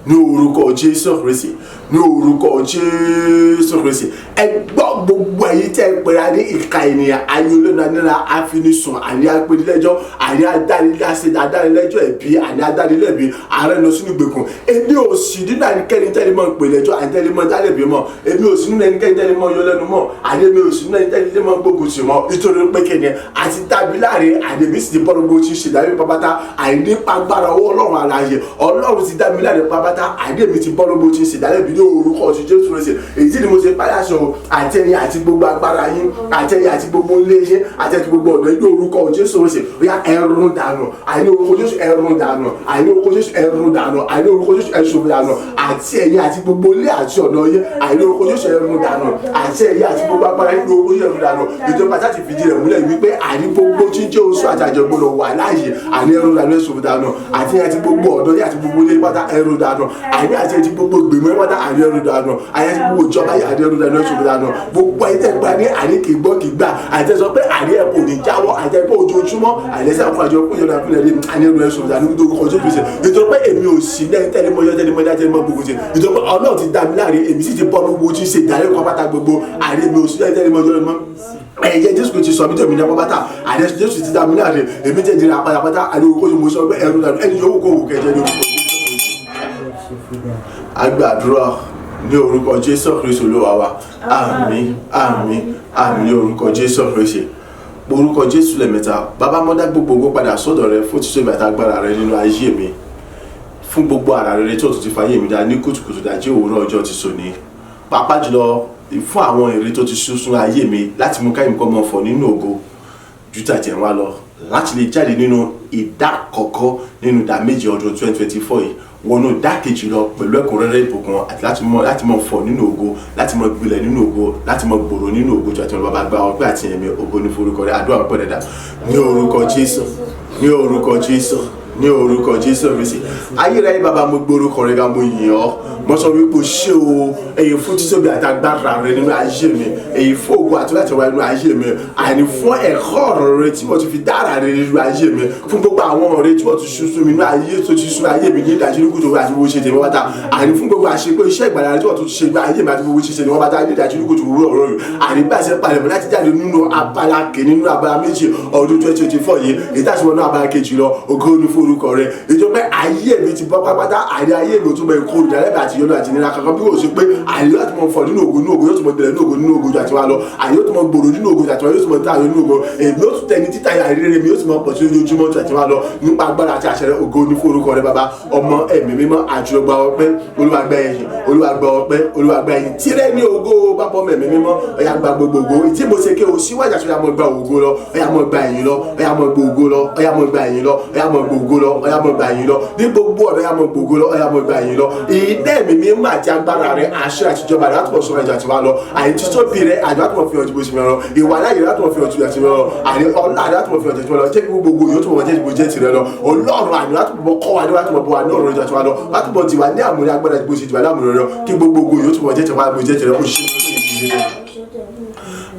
ní orúkọ Jésù Kristi, ní orúkọ Jésù Kristi. Ẹ gbọ́, gbogbo ẹ̀yin tẹ́ ẹ pera ní ìka ènìyàn, ayé olóńgbò nira, àfinisùn, àní apẹnilẹ́jọ́, àní adánilẹ́jọ́ ẹ̀bí, àní adánilẹ́bi, ààrẹ lọ sínú ìgbèkùn. Èmi ò sì nínú ẹnikẹ́ni tẹ́lẹ̀ mọ́ pè lẹ́jọ́, àní tẹ́lẹ̀ mọ́ dálẹ́bi mọ́. Èmi ò sí nínú ẹnikẹ́ni tẹ́lẹ̀ mọ́ yọ lẹ́nu mọ́, àní èmi ò sí nínú ẹnikẹ́ni tẹ́lẹ̀ mọ́ gbógun tì mọ́, nítorí pé kéde àti tàbí láàrin àdèmí sì ti bọ́ gbogbo tí ń ṣe ìdájọ́ pápátá, àìní pàgbára ọwọ́ Ọlọ́run alààyè. Ọlọ́run ti dá mi láre pápátá, àdèmí ti bọ́ gbogbo tí ń ṣe ìdájọ́ ní orúkọ ti Jésù Kristi. Èyí tí ni mo ṣe páláṣọ, àti ẹ̀yin àti gbogbo agbára yín, àti ẹ̀yin àti gbogbo ilé yín, àti ẹ̀yin àti gbogbo ọ̀dọ́ yín, ní orúkọ Jésù Kristi. Ó yá, ẹrun dànù. Àìní orúkọ Jésù, ẹrun dànù. Àìní orúkọ Jésù, ẹrun dànù. Àìní orúkọ Jésù, ẹṣin dànù. Àti ẹ̀yin àti gbogbo ilé àti ọ̀nà yín, àìní orúkọ Jésù, ẹrun dànù. Àti ẹ̀yin àti gbogbo agbára yín, ní orúkọ Jésù, ẹrun dànù. Ìjọba láti fìdí rẹ̀ múlẹ̀ wípé àní gbogbo jíjẹ́ oṣù àti àjọgbọ́n wà láàyè, àní ẹrun dànù, ẹṣin dànù. Àti ẹ̀yin àti gbogbo ọ̀dọ́ yín àti gbogbo ilé pátá, ẹrun dànù. Àní àti ẹ̀yin àti gbogbo gbèmọ̀ pátá, àní ẹrun dànù. Àní àti gbogbo ìjọba yìí, àní ẹrun dànù, ẹṣin dànù. Gbogbo ẹ̀yin tẹ́ gba ní àní kì í gbọ́, kì í gbà, àti ẹ sọ pé àní ẹ kò ní jáwọ́, àti ẹ pé ojoojúmọ́ àní ẹsẹ̀ àkọ́ àjọ kó yọ̀nà àfihàn rí, àní ẹrun ẹṣin dànù nítorí orúkọ Jésù Kristi. Nítorí pé èmi ò sí lẹ́yìn tẹ́lẹ̀ mọ́ yọ tẹ́lẹ̀ mọ́ dá tẹ́lẹ̀ mọ́ gbogbo ṣe, nítorí pé Ọlọ́run ti dá mi láre, èmi sì ti bọ́ gbogbo tí ń ṣe ìdarí ọkọ̀ pátá gbogbo. Àní èmi ò sí lẹ́yìn tẹ́lẹ̀ mọ́ yọ mọ́. Ẹ̀jẹ̀ Jésù ti sọ mí tẹ̀mí ní apápátá. Àní Jésù ti dá mi láre, èmi tẹ̀ dira pátápátá. Àní orúkọ tí mo sọ pé ẹrù dànù, ẹni yòówù kó wù kẹjẹ ní orúkọ Jésù. A gbàdúrà ní orúkọ Jésù Kristu Olúwa wa. Àmín, àmín, àmín ní orúkọ Jésù Kristi. Orúkọ Jésù lẹ́ẹ̀mẹ́ta. Bàbá, mọ́dá gbogbo ògo padà sọ́dọ̀ rẹ fún títóbi àtàgbára rẹ nínú ayé mi, fún gbogbo àrà rere tí o tún ti fàyè mi dá ní kùtùkùtù dájí òwúrọ̀ ọjọ́ ti sòní, pàápàá jùlọ fún àwọn èrè tó ti sún ayé mi láti mú káyìí kọ́ mọ́ fọ̀ nínú ògo ju tàtẹ̀ wá lọ, láti lè jáde nínú ìdá kọ̀kọ́ nínú ìdá méje ọdún 2024 yìí wọnú ìdá kejì lọ pẹ̀lú ẹ̀kúnrẹ́rẹ́ ìbùkún, àti láti mọ fọ̀ nínú ògo, láti mọ gbilẹ̀ nínú ògo, láti mọ gbòòrò nínú ògo ju àti mọ. Bàbá, gba ọpẹ́ àti ẹ̀mí. Ògo ní forúkọ rẹ̀. Àdúrà pọ̀ dẹ̀dà ní orúkọ Jésù, ní orúkọ Jésù, ní orúkọ Jésù Kristi. Ayérayé Bàbá, mo gbé orúkọ rẹ̀ ga, mo yìn ọ́, mo sọ wípé o ṣé o, èyí fún títóbi àtàgbára rẹ nínú ayé mi, èyí fún ògo àti láti wá nínú ayé mi, àní fún ẹ̀kọ́ ọ̀rọ̀ rẹ tí mo ti fi dára rẹ nínú ayé mi, fún gbogbo àwọn ọ̀rẹ́ tí wọ́n ti sún mi nínú ayé, tó ti sún ayé mi ní ìdájí ní kùtù àti gbogbo ṣe tèmi wáta, àní fún gbogbo àṣepé iṣẹ́ ìgbàlá rẹ tí wọ́n tún ṣe gbé ayé mi àti gbogbo ṣe tèmi wáta ní ìdájí ní kùtù òwúrọ̀ ọ̀rọ̀ rẹ. Àní bí a ṣe palẹ̀mọ́ láti jáde nínú abala kìíní nínú abala méjì ọdún 2024 yìí, èyí tá a ṣe wọnú abala kejì lọ, ògo ní fún orúkọ rẹ. Ìjọ pé ayé mi ti bọ́ pápátá, àní ayé mi ò tún bẹ ìkorò dálẹ́bẹ̀. agbára àti ìyọ́nú àti ìnira kankan bí kò ṣe pé àyè láti mọ fọ̀ nínú ògo nínú ògo yóò tún mọ gbẹlẹ̀ nínú ògo nínú ògo ju àti wa lọ. Àyè yóò tún mọ gbòòrò nínú ògo ju àti wa, yóò tún mọ tayọ nínú ògo. Èmi yóò tún tẹni títa àìrere mi yóò tún mọ pọ̀ sí ojoojúmọ́ ju àti wa lọ nípa agbára àti àṣẹ rẹ. Ògo ní fún orúkọ rẹ, Bàbá, Ọmọ, Ẹ̀mí Mímọ́. Àjùlọgba ọpẹ́, Olúwa gba ẹ̀yìn, Olúwa gba ọpẹ́, Olúwa gba ẹ̀yìn. Tírẹ ní ògo, Bàbá, Ọmọ, Ẹ̀mí Mímọ́. Ọ̀yá, gba gbogbo ògo tí mo ṣe ké o síwájú àti ọ̀yá mọ̀ gba ògo lọ, ọ̀yá mọ̀ gba ẹ̀yìn lọ, ọ̀yá mọ̀ gba ògo lọ, ọ̀yá mọ̀ gba ẹ̀yìn lọ, ọ̀yá mọ̀ gba ògo lọ, ọ̀yá mọ̀ gba ẹ̀yìn lọ ní gbogbo ọ̀nà, ọ̀yá mọ̀ gba ògo lọ, ọ̀yá mọ̀ gba ẹ̀yìn lọ. Ìdẹ́ ẹ̀mí mímọ́ àti agbára rẹ, àṣẹ àtijọba rẹ látọ̀ sọ̀rọ̀ ìjà tiwa lọ. Àyè títóbi rẹ àjọ àtúmọ̀ fi ọjọ́ bó ṣe lọ, ìwà láyè látọ̀ fi ọjọ́ bó ṣe lọ, àyè ọlá rẹ látọ̀ fi ọjọ́ bó ṣe lọ. Jẹ́ kí gbogbo yóò tún mọ̀ jẹ́ bó jẹ́ tirẹ̀ lọ. Ọlọ́run àná látọ̀ kọ́ wa ní látọ̀ bọ̀ wá ní ọ̀rọ̀ ìjà tiwa lọ, látọ̀ bọ̀ tiwa ní àmúlẹ̀ agbára bó ṣe tiwa lámúlẹ̀ lọ, kí gbogbo yóò tún mọ̀ jẹ́ tiwa bó jẹ́ tirẹ̀. Ó ṣe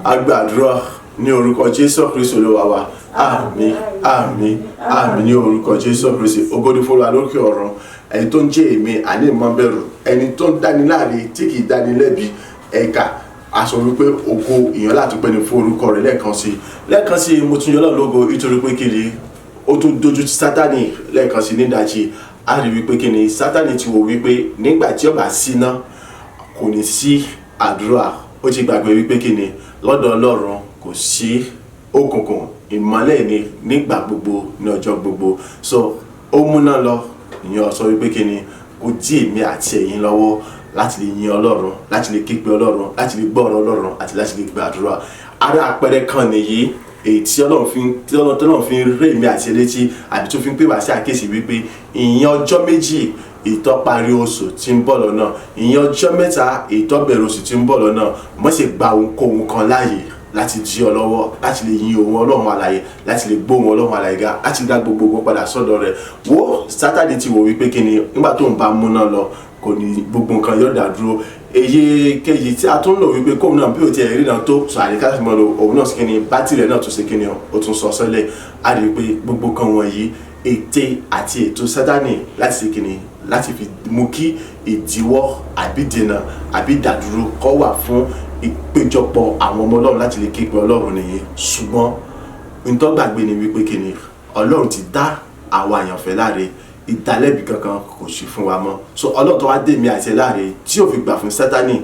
agbàdúrà ní orúkọ Jésù Kristu Olúwa wa. Àmín, àmín, àmín ní orúkọ Jésù Kristu. Ògo ni f'Olúwa lókè ọ̀run. Ẹni tó ń jẹ́ èmi àní ìmọ̀ bẹ̀rù, ẹni tó ń dáni láre tí kì í dáni lẹ́bi. Ẹ̀ka a sọ wípé ògo ìyàn láti pẹ́ ní fún orúkọ rẹ̀ lẹ́ẹ̀kan sí lẹ́ẹ̀kan sí. Mo tún yọ Ọlọ́run lógo nítorí pé kiri ó tún dojú ti Sátánì lẹ́ẹ̀kan sí nídàájí. A rí wípé kí ni Sátánì ti wò wípé nígbà tí ó bá síná kò ní sí àdúrà. Ó ti gbàgbé wípé kí ni lọ́dọ̀ Ọlọ́run kò sí òkùnkùn, ìmọ́lẹ̀ ni nígbà gbogbo, ní ọjọ́ gbogbo. So ó múná lọ, ìyẹn sọ wípé kí ni kò dí èmi àti ẹ̀yin lọ́wọ́ láti lè yin Ọlọ́run, láti lè képe Ọlọ́run, láti lè gbọ́ ọ̀rọ̀ Ọlọ́run àti láti lè gbàdúrà. Ara àpẹẹrẹ kan nìyí èyí tí Ọlọ́run fi tí Ọlọ́run fi ń ré èmi àti elétí àbí tó fi ń pè wá sí àkíyèsí wípé ìyẹn ọjọ́ 2 ìtọ́ parí oṣù tí ń bọ̀ lọ́nà, ìyẹn ọjọ́ 3 ìtọ́ bẹ̀rẹ̀ oṣù tí ń bọ̀ lọ́nà, má ṣe gba ohunkóhun kan láàyè láti jí ọ lọ́wọ́ láti lè yin òun Ọlọ́run alààyè, láti lè gbóhùn Ọlọ́run alààyè ga, láti dá gbogbo ogun padà sọ́dọ̀ rẹ̀. Wo Sátánì ti wò wípé kí ni nígbà tó ń bá múná lọ kò ní gbogbo nǹkan yóò dá dúró. Èyí kejì tí a tún lò wípé kóun náà bí ò tiẹ̀ rí náà tó sọ àríkà sí mọ́ lo òun náà sí kí ni bátìrì rẹ̀ náà tún ṣe kí ni ó tún sọ sọ́lẹ̀. A rí i pé gbogbo kan wọ̀nyí, ète àti ètò Sátánì láti ṣe kí ni láti fi mú kí ìdíwọ́ àbí dènà àbí ìdádúró kó wà fún ìpéjọpọ̀ àwọn ọmọ Ọlọ́run láti lè ké pe Ọlọ́run nìyí. Ṣùgbọ́n ntọ́ gbàgbé ni wípé kí ni Ọlọ́run ti dá àwa àyànfẹ́ láre, ìdálẹ́bi kankan kò sí fún wa mọ́. So Ọlọ́run tó wá dé mi àti ẹ láre tí ò fi gbà fún Sátánì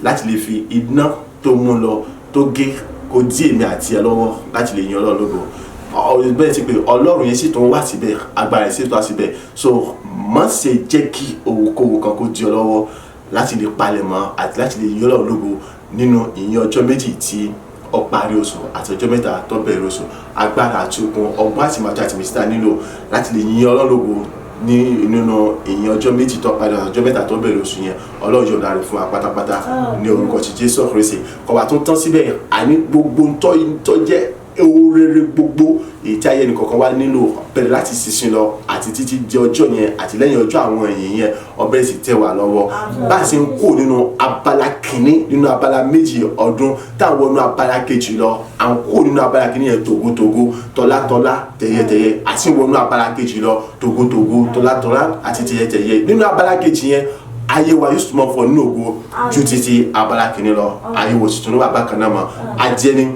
láti lè fi iná tó mú lọ tó gé kó dí èmi àti ẹ lọ́wọ́ láti lè yan Ọlọ́run lógo. Bẹ́ẹ̀ ti pé Ọlọ́run yẹn sì tún wá síbẹ̀, agbára yẹn sì tún wá síbẹ̀. So má ṣe jẹ́ kí ohunkóhun kan kó dí ọ lọ́wọ́ láti lè palẹ̀mọ́ àti láti lè yan Ọlọ́run lógo nínú ìyẹn ọjọ́ 2 tí ó parí oṣù àti ọjọ́ 3 tó bẹ̀rẹ̀ oṣù. Agbára àti okun, ọgbọ́n àti màjọ àti mìsítà nílò láti lè yin Ọlọ́run lógo ní nínú ìyẹn ọjọ́ 2 tó parí ọjọ́ 3 tó bẹ̀rẹ̀ oṣù yẹn, Ọlọ́run yóò dáre fún wa pátápátá ní orúkọ ti Jésù Kristi. Kò wá tó tán síbẹ̀, àní gbogbo tó jẹ́ oore gbogbo èyí tí ayé ẹnìkọ̀ọ̀kan wá nílò bẹ̀rẹ̀ láti sísìn lọ àti títí di ọjọ́ yẹn àti lẹ́yìn ọjọ́ àwọn èèyàn yẹn, ọbẹ̀ sì tẹ̀ wá lọ́wọ́. Bá a ṣe ń kó nínú abala kìíní nínú abala 2 ọdún táwọn wọnú abala kejì lọ, à ń kó nínú abala kìíní yẹn tògótògó, tọ́látọ́lá, tẹ̀yẹtẹ̀yẹ, àti wọnú abala kejì lọ tògótògó, tọ́látọ́lá àti tẹ̀yẹtẹ̀yẹ. Nínú abala kejì yẹn, ayé wa yóò súnmọ́ fọ nínú ògo ju títí abala kìíní lọ. Ayé wo tuntun níwà bákan náà mọ́ ajẹ́ni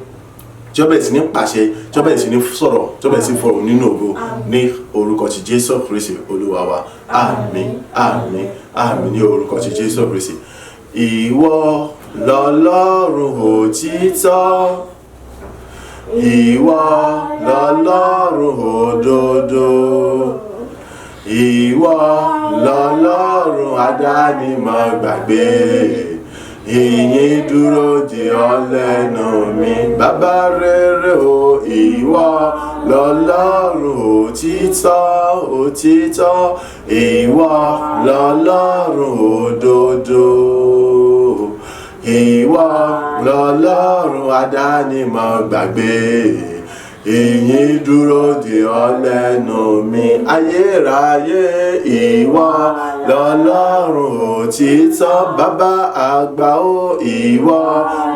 tí ó bẹ̀rẹ̀ sí ní pàṣẹ, tí ó bẹ̀rẹ̀ sí ní sọ̀rọ̀, tí ó bẹ̀rẹ̀ sí ní fọ̀rọ̀ nínú ògo ní orúkọ ti Jésù Kristi Olúwa wa. Àmín, àmín, àmín ní orúkọ ti Jésù Kristi. Ìwọ lọ́lọ́run òtítọ́, ìwọ lọ́lọ́run òdodo, ìwọ lọ́lọ́run àdánimọ̀ gbàgbé, ìyìn dúró de ọ lẹ́nu mi, bàbá rere o. Ìwọ lọ́lọ́run òtítọ́, òtítọ́, ìwọ lọ́lọ́run òdodo, ìwọ lọ́lọ́run àdánimọ̀ gbàgbé, ìyìn dúró de ọ lẹ́nu mi, ayérayé. Ìwọ lọ́lọ́run òtítọ́, bàbá àgbà o, ìwọ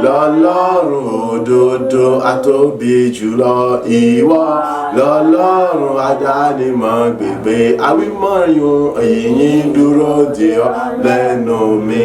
lọ́lọ́run òdodo, àtóbi jùlọ, ìwọ lọ́lọ́run àdánimọ̀ gbègbè, àwímọ̀yún, ìyìn dúró de ọ lẹ́nu mi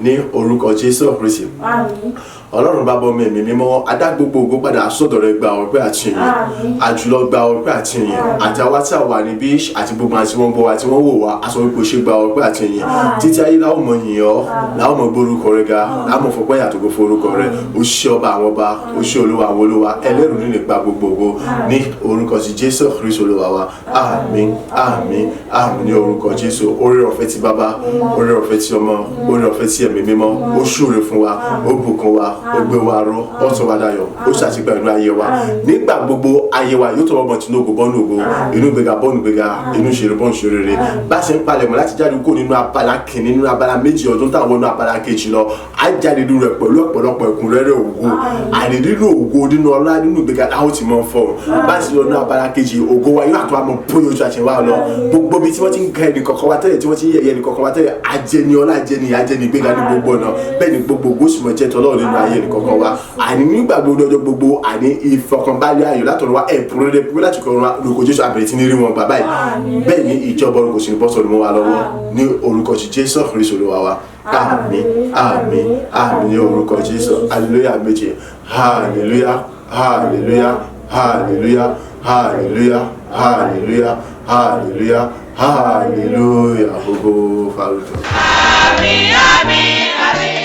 ní orúkọ Jésù Kristi. Àmín. Ọlọ́run bá bọ́ mi ẹ̀mí mímọ́, adá gbogbo ògo padà sọ́dọ̀ rẹ. Gba ọpẹ́ àti ìyìn. Àjùlọ, gba ọpẹ́ àti ìyìn. Àti àwa tí a wà níbí àti gbogbo àti wọ́n gbọ́ wa tí wọ́n wò wá, a sọ wípé o ṣe, gba ọpẹ́ àti ìyìn. Títí ayé la ó mọ̀ yìn ọ́, la ó mọ̀ gbórúkọ rẹ ga, la ó mọ̀ fọpẹ́ yàtọ̀ forúkọ rẹ. O ṣé, ọba àwọn ọba, o ṣé, olúwa àwọn olúwa, ẹlẹ́rù nínú ìpa gbogbo ògo, ní orúkọ ti Jésù Kristu Olúwa wa. Àmín, àmín, àmín ní orúkọ Jésù. Oore ọ̀fẹ́ ti Bàbá, oore ọ̀fẹ́ ti Ọmọ, oore ọ̀fẹ́ ti Ẹ̀mí Mímọ́, ó ṣúre fún wa, ó bùkún wa, ó gbé wa ró, ó sọ wa dayọ̀, ó ṣàṣìgbà inú ayé wa. Nígbà gbogbo ayé wa yóò tọwọ́ bọ̀ tinú ògo bọ́nú ògo, inú gbéga bọ́nú gbéga, inú ìṣeré bọ́nú ìṣeré rere. Bá ṣe ń palẹ̀mọ́ láti jáde kó nínú abala kìíní nínú abala méjì ọdún táwọn wọnú abala kejì lọ, á jáde nínú rẹ̀ pẹ̀lú ọ̀pọ̀lọpọ̀ ẹ̀kúnrẹ́rẹ́ ògo, àní nínú ògo, nínú ọlá, nínú ìgbéga láwọn ti mọ̀ fọ́. Bá ṣe lọ nínú abala kejì, ògo wa yóò àtọ́ àmọ́ bóyá ojú àṣẹ wa lọ. Gbogbo ibi tí wọ́n ti ń ka ẹnì kọ̀ọ̀kan wa tẹ́lẹ̀, tí wọ́n ti ń yẹ̀yẹ́ ẹnì kọ̀ọ̀kan wa tẹ́lẹ̀, ajẹni ọlá, ajẹni ajẹni ìgbéga ní gbogbo ọ̀nà. Bẹ́ẹ̀ ni gbogbo ògo sì mọ̀ jẹ́ tọ́lọ́run nínú ayé ẹnì kọ̀ọ̀kan wa, àní nígbà gbogbo, ọjọ́ gbogbo, àní ìfọkànbalẹ̀ ayọ̀ látọ̀run wa, ẹ̀bùn rere pé láti kọ̀ ọ́n lórúkọ Jésù, àbẹ̀rẹ̀ tí ní rí wọn gbà báyìí. Bẹ́ẹ̀ ni ìjọba orúkọ sì ní bọ́ sọ̀rọ̀ mọ́ wa lọ́wọ́ ní orúkọ ti Jésù Kristu Olúwa wa. Àmín, àmín, àmín ní orúkọ Jésù. Hallelujah méje. Hallelujah, hallelujah, hallelujah, hallelujah, hallelujah, hallelujah, hallelujah. Gbogbo farúkọ. Àmín, àmín, àmín.